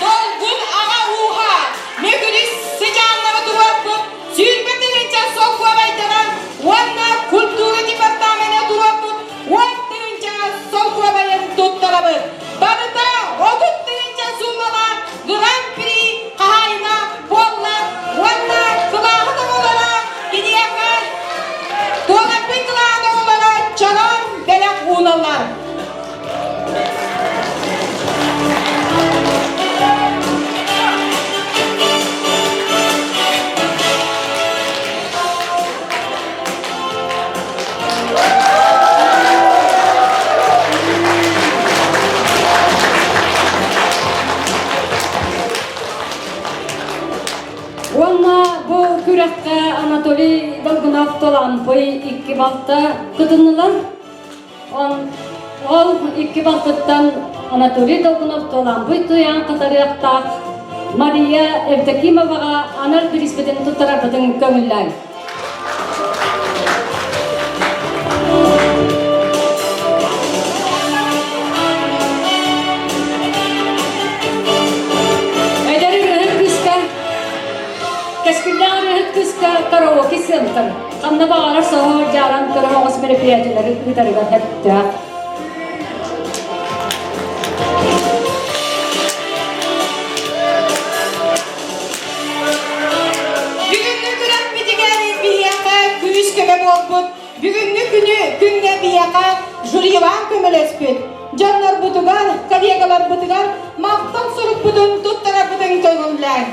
Долгун аҕа ууһа Мөкүрүс сыдьааннары туруорбут 20 000 солкуобайданан уонна культура департамена туруорбут 10 000 солкуобайын туттарабыт. Барыта 30 000 суумалаах Гран-при хаһаайына буолла уонна кылааһын. Анатолий Долгунов Толампый икки балта кытыннылар. Ол икки балтыттан Анатолий Долгунов Толампый туйаан кытарыахтаах Мария Евдокимоваҕа анал бириспитин туттарарбытын көҥүллээҥ. Эдэр ырыаһыт кыыска, кэскиллээх ырыаһыт кыыска караоке сыантан ханна баҕарар соһо дьааран кыра оҕус мероприятиелары ыытарыгар сөптөөх. Бүгүҥҥү күрэхпитигэр биһиэхэ күүс-көмө буолбут, бүгүҥҥү күнү күҥҥэ биһиэхэ жюрилаан көмөлөспүт дьоннорбутугар, коллегаларбытыгар махтал сурукпутун туттарарбытын көҥүллээн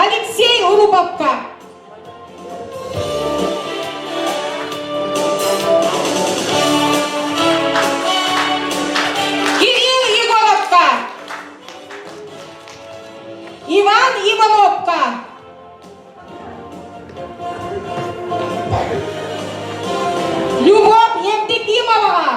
Алексей Уруповка, Кирилл Егоровка, Иван Ивановка, Любовь Евдокимоваҕа,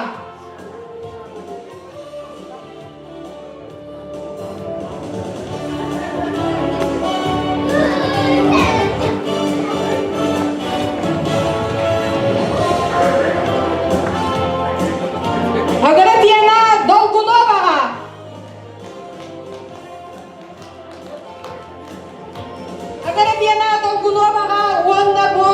Аграфена Долгуноваҕа, Аграфена Долгуноваҕа уонна бу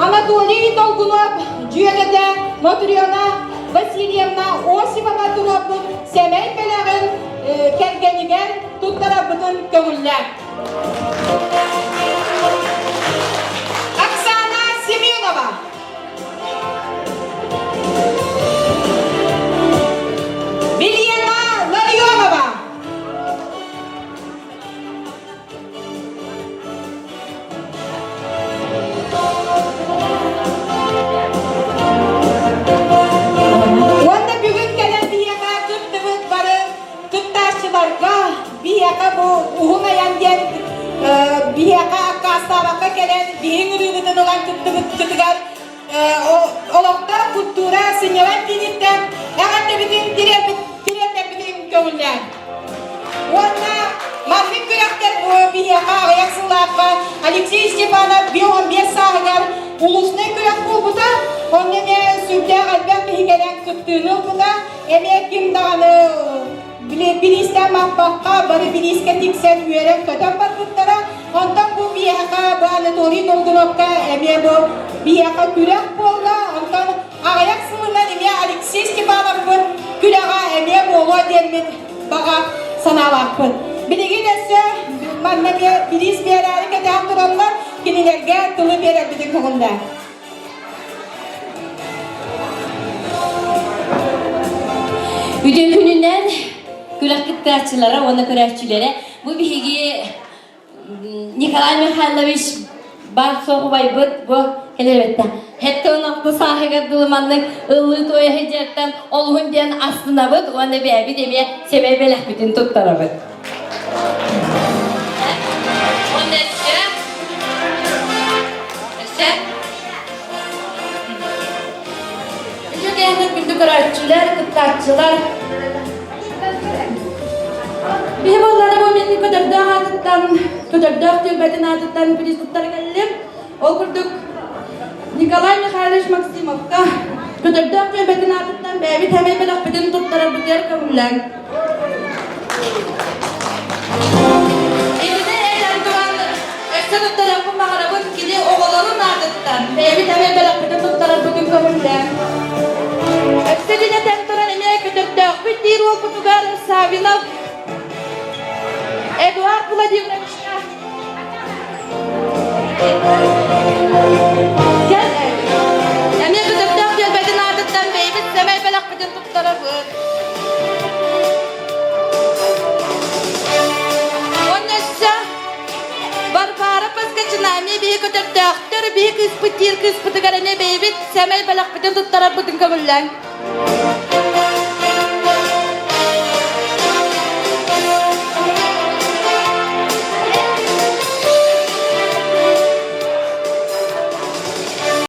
Анатолий Долгунов дьүөгэтэ Мотрена Васильевна Осипова туруорбут сэмэй бэлэҕин кэргэнигэр туттарарбытын көҥүллээн. Оксана Семенова. Вилена Ларионова. Уонна бүгүн кэлэн биһиэхэ кыттыбыт бары кыттааччыларга биһиэхэ бу уһун айан диэн биһиэхэ аккаастаабакка кэлэн биһиҥ ырыыбытын ылан кыттыбыккытыгар олохтоох культура сынньалаҥ кииниттэн эҕэрдэбитин тириэрдэрбитин көҥүллээн. Уонна маннык күрэхтэр бу биһиэхэ аҕыйах сыллаахха Алексей Степанов 55 сааһыгар улуснай күрэх буолбута. Онно эмиэ сүрдээх элбэх киһи кэлэн кыттыыны ылбыта. Эмиэ ким даҕаны бириистэн маппакка бары бириискэ тиксэн үөрэн-көтөн барбыттара. Онтон бу биһиэхэ бу Анатолий Долгуновка эмиэ бу биһиэхэ күрэх буолла. Онтон аҕыйах сылынан эмиэ Алексей Степановпыт күрэҕэ эмиэ буолуо диэммит баҕа санаалаахпыт. Билигин өссө манна эмиэ бириис биэрээри кэтээн тураллар, кинилэргэ тылы биэрэрбитин көҥүллээ. Үтүө күнүнэн күрэх кыттааччылара уонна көрөөччүлэрэ бу биһиги Николай Михайлович бар соҕубайбыт бу кэлэбэтте. Хэттэн алты сааһыгар дылы маннык ыллыы туойа сылдьартан олуһун диэн астынабыт уонна бэйэбит эмиэ сэмэй бэлэхпитин туттарабыт. Уонна өссө өссө Үтүө күндү көрөөччүлэр, кыттааччылар. Биһи буоллара бу мин көтөрдөөх аатыттан, көтөрдөөх түөлбэтин аатыттан туристар кэллим. Ол курдук Николай Михайлович Максимовка көтөрдөөх түөлбэтин аатыттан бэйэбит хэмэй бэлэхпитин туттарарбытыгар көҥүллээҥ. Итини этэн туран, өссө туттарыахпын баҕарабын кини оҕолорун аатыттан бэйэбит эмиэ бэлэхпитин туттарарбытын көҥүллээҥ. Өссө дьин этэн туран эмиэ көтөрдөөхпүт диир уолбутугар Савинов Эдуард Владимировичка Кэл, эмиэ көтөрдөөх түөлбэтин аатыттан бэйэбит сэмэй бэлэхпитин туттарабыт. Уонна өссө Варвара Поскачина эмиэ биһи көтөрдөөхтөр, биһи кыыспыт диир кыыспытыгар эмиэ бэйэбит сэмэй бэлэхпитин туттарарбытын көҥүллээҥ.